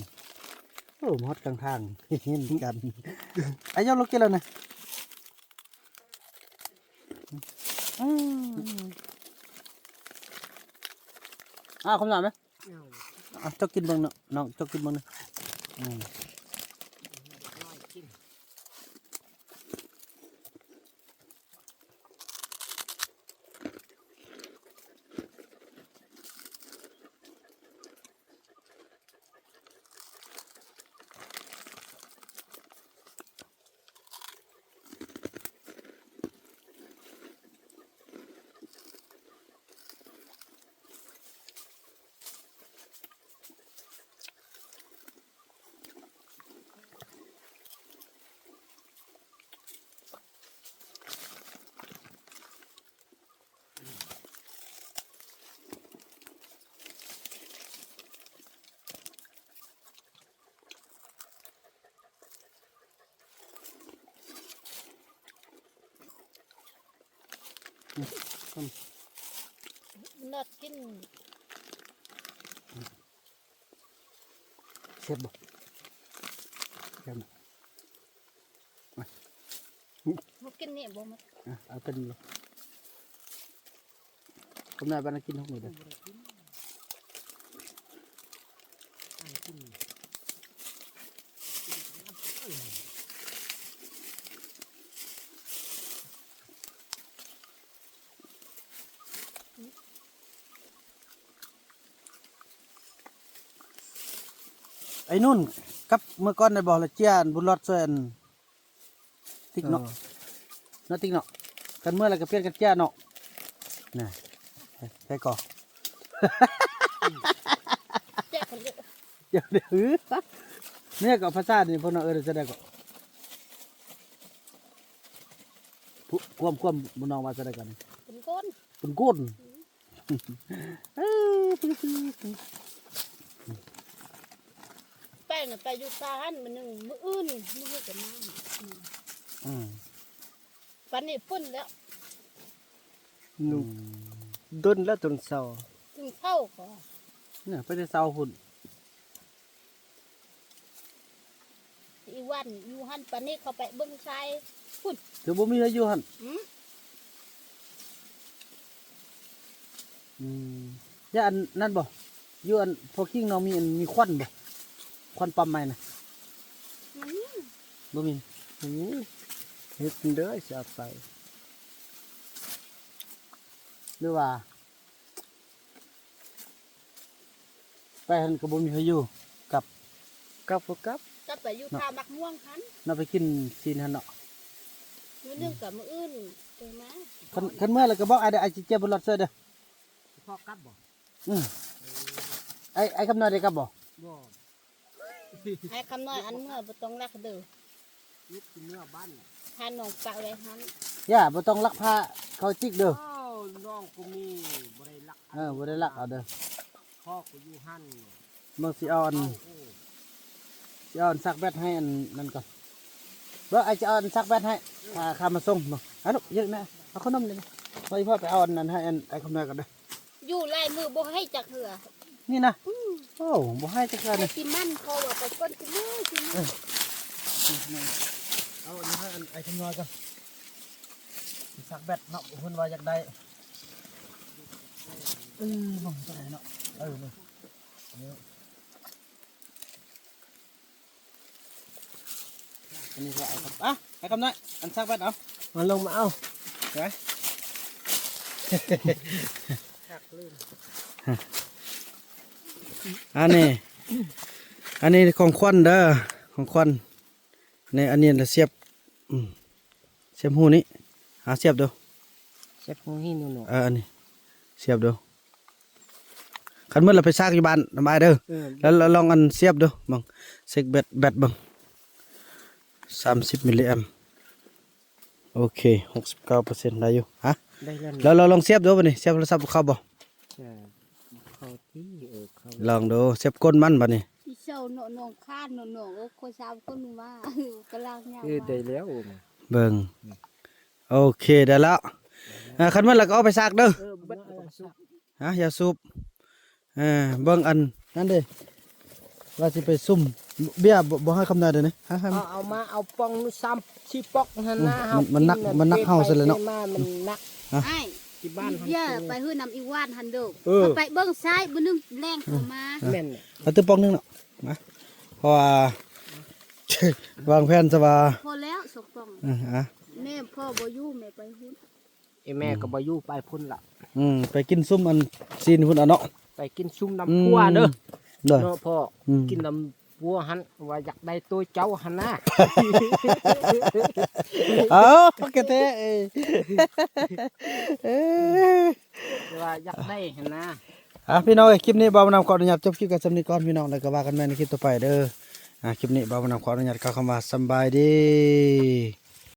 ໂອ້ ມາຮອດກາງທາງ ເຫັນກັນ ອາ ຍອມລູກກິນແລ້ວນະ ອືມ ອ້າວ ຄຳຖາມເດ້ ເອົາ ເຈົ້າກິນເບິ່ງເນາະ ນ້ອງ ເຈົ້າກິນເບິ່ງເນາະ ອືມ. ອືມ ນອດກິນ ແຊບບໍ່? ແຊບນະ ມາ ມາກິນນີ້ບໍ່ໝົດ ອ່ະ ເອົາຕົວນີ້ ກຳນາຍບານກິນຂອງໜູເດີ ໄອ້ນຸ່ນ ກັບເມື່ອກ່ອນໄດ້ບໍ່ ລະເຈ້ຍອັນບຸນລອດຊ່ວຍອັນ ຕິກເນາະ ເອີ ເນາະຕິກເນາະ ກັນເມື່ອແລ້ວກໍປ່ຽນກັນເຈ້ຍເນາະ ນະ ໃຜກໍ ເຈົ້າເດີ ເມຍກໍພາສານີ້ພວກນ້ອງເອີ້ນຈັ່ງໃດກໍ ຄວາມ ຄວາມ ພວກນ້ອງວ່າຈັ່ງໃດກໍ ເປັນກົ້ນ ເປັນກົ້ນ ອືມ. ໄປນະ ໄປຢູ່ປ່າຫັ້ນມື້ໜຶ່ງ ມື້ອື່ນ ມື້ຮືກໍມາ ອືມ ອືມ ປານນີ້ພຸ້ນແລ້ວ ອືມ ດົນແລ້ວ ຈົນເຊົາ ຈົນເຊົາກໍ ເນາະ ໄປແຕ່ເຊົ້າພຸ້ນ. ອີວັນຢູ່ຫັ້ນ ປານນີ້ເຂົາໄປເບິ່ງຊາຍພຸ້ນ ຄືບໍ່ມີໃຜຢູ່ຫັ້ນ ອືມ ອືມ ຢ່າອັນນັ້ນບໍ່ ຢູ່ອັນ ພໍຄີງນ້ອງມີອັນ ມີຂວັນບໍ່ ຂວັນປ້ຳໄມ້ນະ ບໍ່ມີ ບໍ່ມີ ບໍ່ມີ ເຮັດເດີ ຊິເອົາໄປ ຫຼືວ່າ ໄປຫັ້ນກໍບໍ່ມີໃຜຢູ່ ກັບ ກັບກໍກັບ ກັບໄປຢູ່ທ່າໝາກມ່ວງຫັ້ນ ເນາະ ໄປກິນຊີ້ນຫັ້ນເນາະ ມື້ໜຶ່ງກັບມື້ອື່ນຈັ່ງມາ ຄັນ ຄັນເມື່ອແລ້ວກໍບອກອ້າຍເດີ ອ້າຍຊິເຈັບລົດຊ່ວຍເດີ ພໍກັບບໍ່? ອື ອ້າຍ ອ້າຍຄຳນ້ອຍໄດ້ກັບບໍ່? ບໍ່ ອ້າຍຄຳນ້ອຍອັນເມື່ອບໍ່ຕ້ອງລັກເດີ ຢູ່ເມືອບ້ານ ພານ້ອງປະໄວ້ຫັ້ນ ຢ່າ ບໍ່ຕ້ອງລັກພາເຂົາຈິກເດີ ໂອ້ ນ້ອງກໍມີ ບໍ່ໄດ້ລັກ ເອີ ບໍ່ໄດ້ລັກເອົາເດີ ພໍ່ກໍຢູ່ຫັ້ນ ເບິ່ງຊິເອົາອັນ ເອົາ ໂອ້ ຊິເອົາອັນຊັກແບັດໃຫ້ອັນນັ້ນກ່ອນ ເບິ່ງ ອ້າຍຊິເອົາອັນຊັກແບັດໃຫ້ ເອີ ຂ້າ ຂ້າມາສົ່ງເບິ່ງ ເອົາລູກ ເຍາະແມ່ ເອົາຂະໜົມນີ້ ມາ ອີ່ພໍ່ໄປເອົາອັນນັ້ນໃຫ້ອັນ ອ້າຍຄຳນ້ອຍກ່ອນເດີ ຢູ່ຫຼາຍມື້ບໍ່ໃຫ້ຈັກເທື່ອ ນີ້ນະ ອື ໂອ້ ບໍ່ໃຫ້ຈັກເທື່ອນີ້ ໃຫ້ຊິມັນ ເພາະວ່າໄປກ່ອນຊິມື້ ຊິມື້ ເອີ ເອົາອັນນີ້ໃຫ້ອັນ ອ້າຍຄຳນ້ອຍກ່ອນ ຊິຊັກແບັດເນາະ ເພິ່ນວ່າຢາກໄດ້ ເອີ ເບິ່ງຕົວໃດເນາະ ເອີ ນີ້ ນີ້ ອັນນີ້ກໍເອົາ ອ່ະ ໃຫ້ຄຳນ້ອຍ ອັນຊັກແບັດເອົາ ມາລົງມາເອົາ ໄປ ອັນນີ້ ອັນນີ້ຂອງຂວັນເດີ ຂອງຂວັນ ນີ້ ອັນນີ້ລະສຽບ ອືມ ສຽບຮູນີ້ ຫາສຽບດູ ສຽບຮູນີ້ໜູໆ ເອີ ອັນນີ້ສຽບດູ ຄັນໝົດລະໄປສາກຢູ່ບ້ານນຳອ້າຍເດີ ເອີ ແລ້ວລອງອັນສຽບດູເບິ່ງ ເຊັກແບັດ ແບັດເບິ່ງ ສາມສິບມິລລີແອມ ໂອເຄ ຫົກສິບເກົ້າເປີເຊັນ ໄດ້ຢູ່ ຮະ ໄດ້ແລ້ວ ແລ້ວລອງສຽບດູບາດນີ້ ສຽບໂທລະສັບເຂົ້າບໍ່? ເອີ ເຂົ້າຕິ ເອີ ເຂົ້າ ລອງດູ ສຽບກົ້ນມັນບາດນີ້ ອີເຊົາເນາະ ນ້ອງຄານເນາະ ນ້ອງເອີຍ ຂ້ອຍສາມຄົນມາ ເອີ ກຳລັງຍ່າງ ເອີ ມາ ໄດ້ແລ້ວ ເບິ່ງ ອືມ ໂອເຄ ໄດ້ແລ້ວ ເອີ ຄັນໝົດແລ້ວກໍເອົາໄປສາກເດີ ເອີ ເບິດ ຮະ ຢາສູບ ເອີ ເບິ່ງອັນນັ້ນເດ້ ວ່າຊິໄປຊຸ່ມເບຍ ບໍ່ ບໍ່ໃຫ້ຄຳນາຍເດ້ນີ້ ຮະ ເອົາ ເອົາມາ ເອົາປ່ອງໜຶ່ງ ສາມ ສີ່ປ່ອງຫັ້ນນະ ອືມ ເຮົາ ມັນ ມັນໜັກ ກິນ ມັນໜັກເຮົາຊັ້ນແຫຼະເນາະ ມາ ມັນໜັກ ຮະ ອ້າຍ ທີ່ບ້ານ ເບຍ ຫັ້ນ ໄປເຮືອນນຳອີວານຫັ້ນເດີ ເອີ ເຮົາໄປເບິ່ງຊາຍ ມື້ໜຶ່ງແລງເຂົ້າມາ ອືມ ແມ່ນ ເອົາຕື່ມປ່ອງໜຶ່ງເນາະ ມາ ເພາະວ່າ ວາງແຜນຊະວ່າ ພໍແລ້ວສອງປ່ອງ ເອີ ອະ ແມ່ພໍ່ບໍ່ຢູ່ ແມ່ໄປພຸ້ນ ອີແມ່ ອືມ ກໍບໍ່ຢູ່ ໄປພຸ້ນລະ ອືມ ໄປກິນຊຸ່ມອັນຊີ້ນພຸ້ນອະເນາະ ໄປກິນຊຸ່ມນຳ ອືມ ຜົວເດີ ເນາະ ເນາະພໍ່ ອືມ ກິນນຳຜົວຫັ້ນ ວ່າຢາກໄດ້ໂຕເຈົ້າຫັ້ນນະ ເອົາ ກະແທ້ ເອີ ເອີ ວ່າຢາກໄດ້ຫັ້ນນະ ອ່ະ ພີ່ນ້ອງເອີຍ ຄລິບນີ້ບ່າວບຸນນຳຂໍອະນຸຍາດຈົບຄລິບກັນສ່ຳນີ້ກ່ອນ ພີ່ນ້ອງ ແລ້ວກໍວ່າກັນໃໝ່ໃນຄລິບຕໍ່ໄປເດີ ອ່າ ຄລິບນີ້ບ່າວບຸນນຳຂໍອະນຸຍາດກ່າວຄຳວ່າສຳບາຍດີ.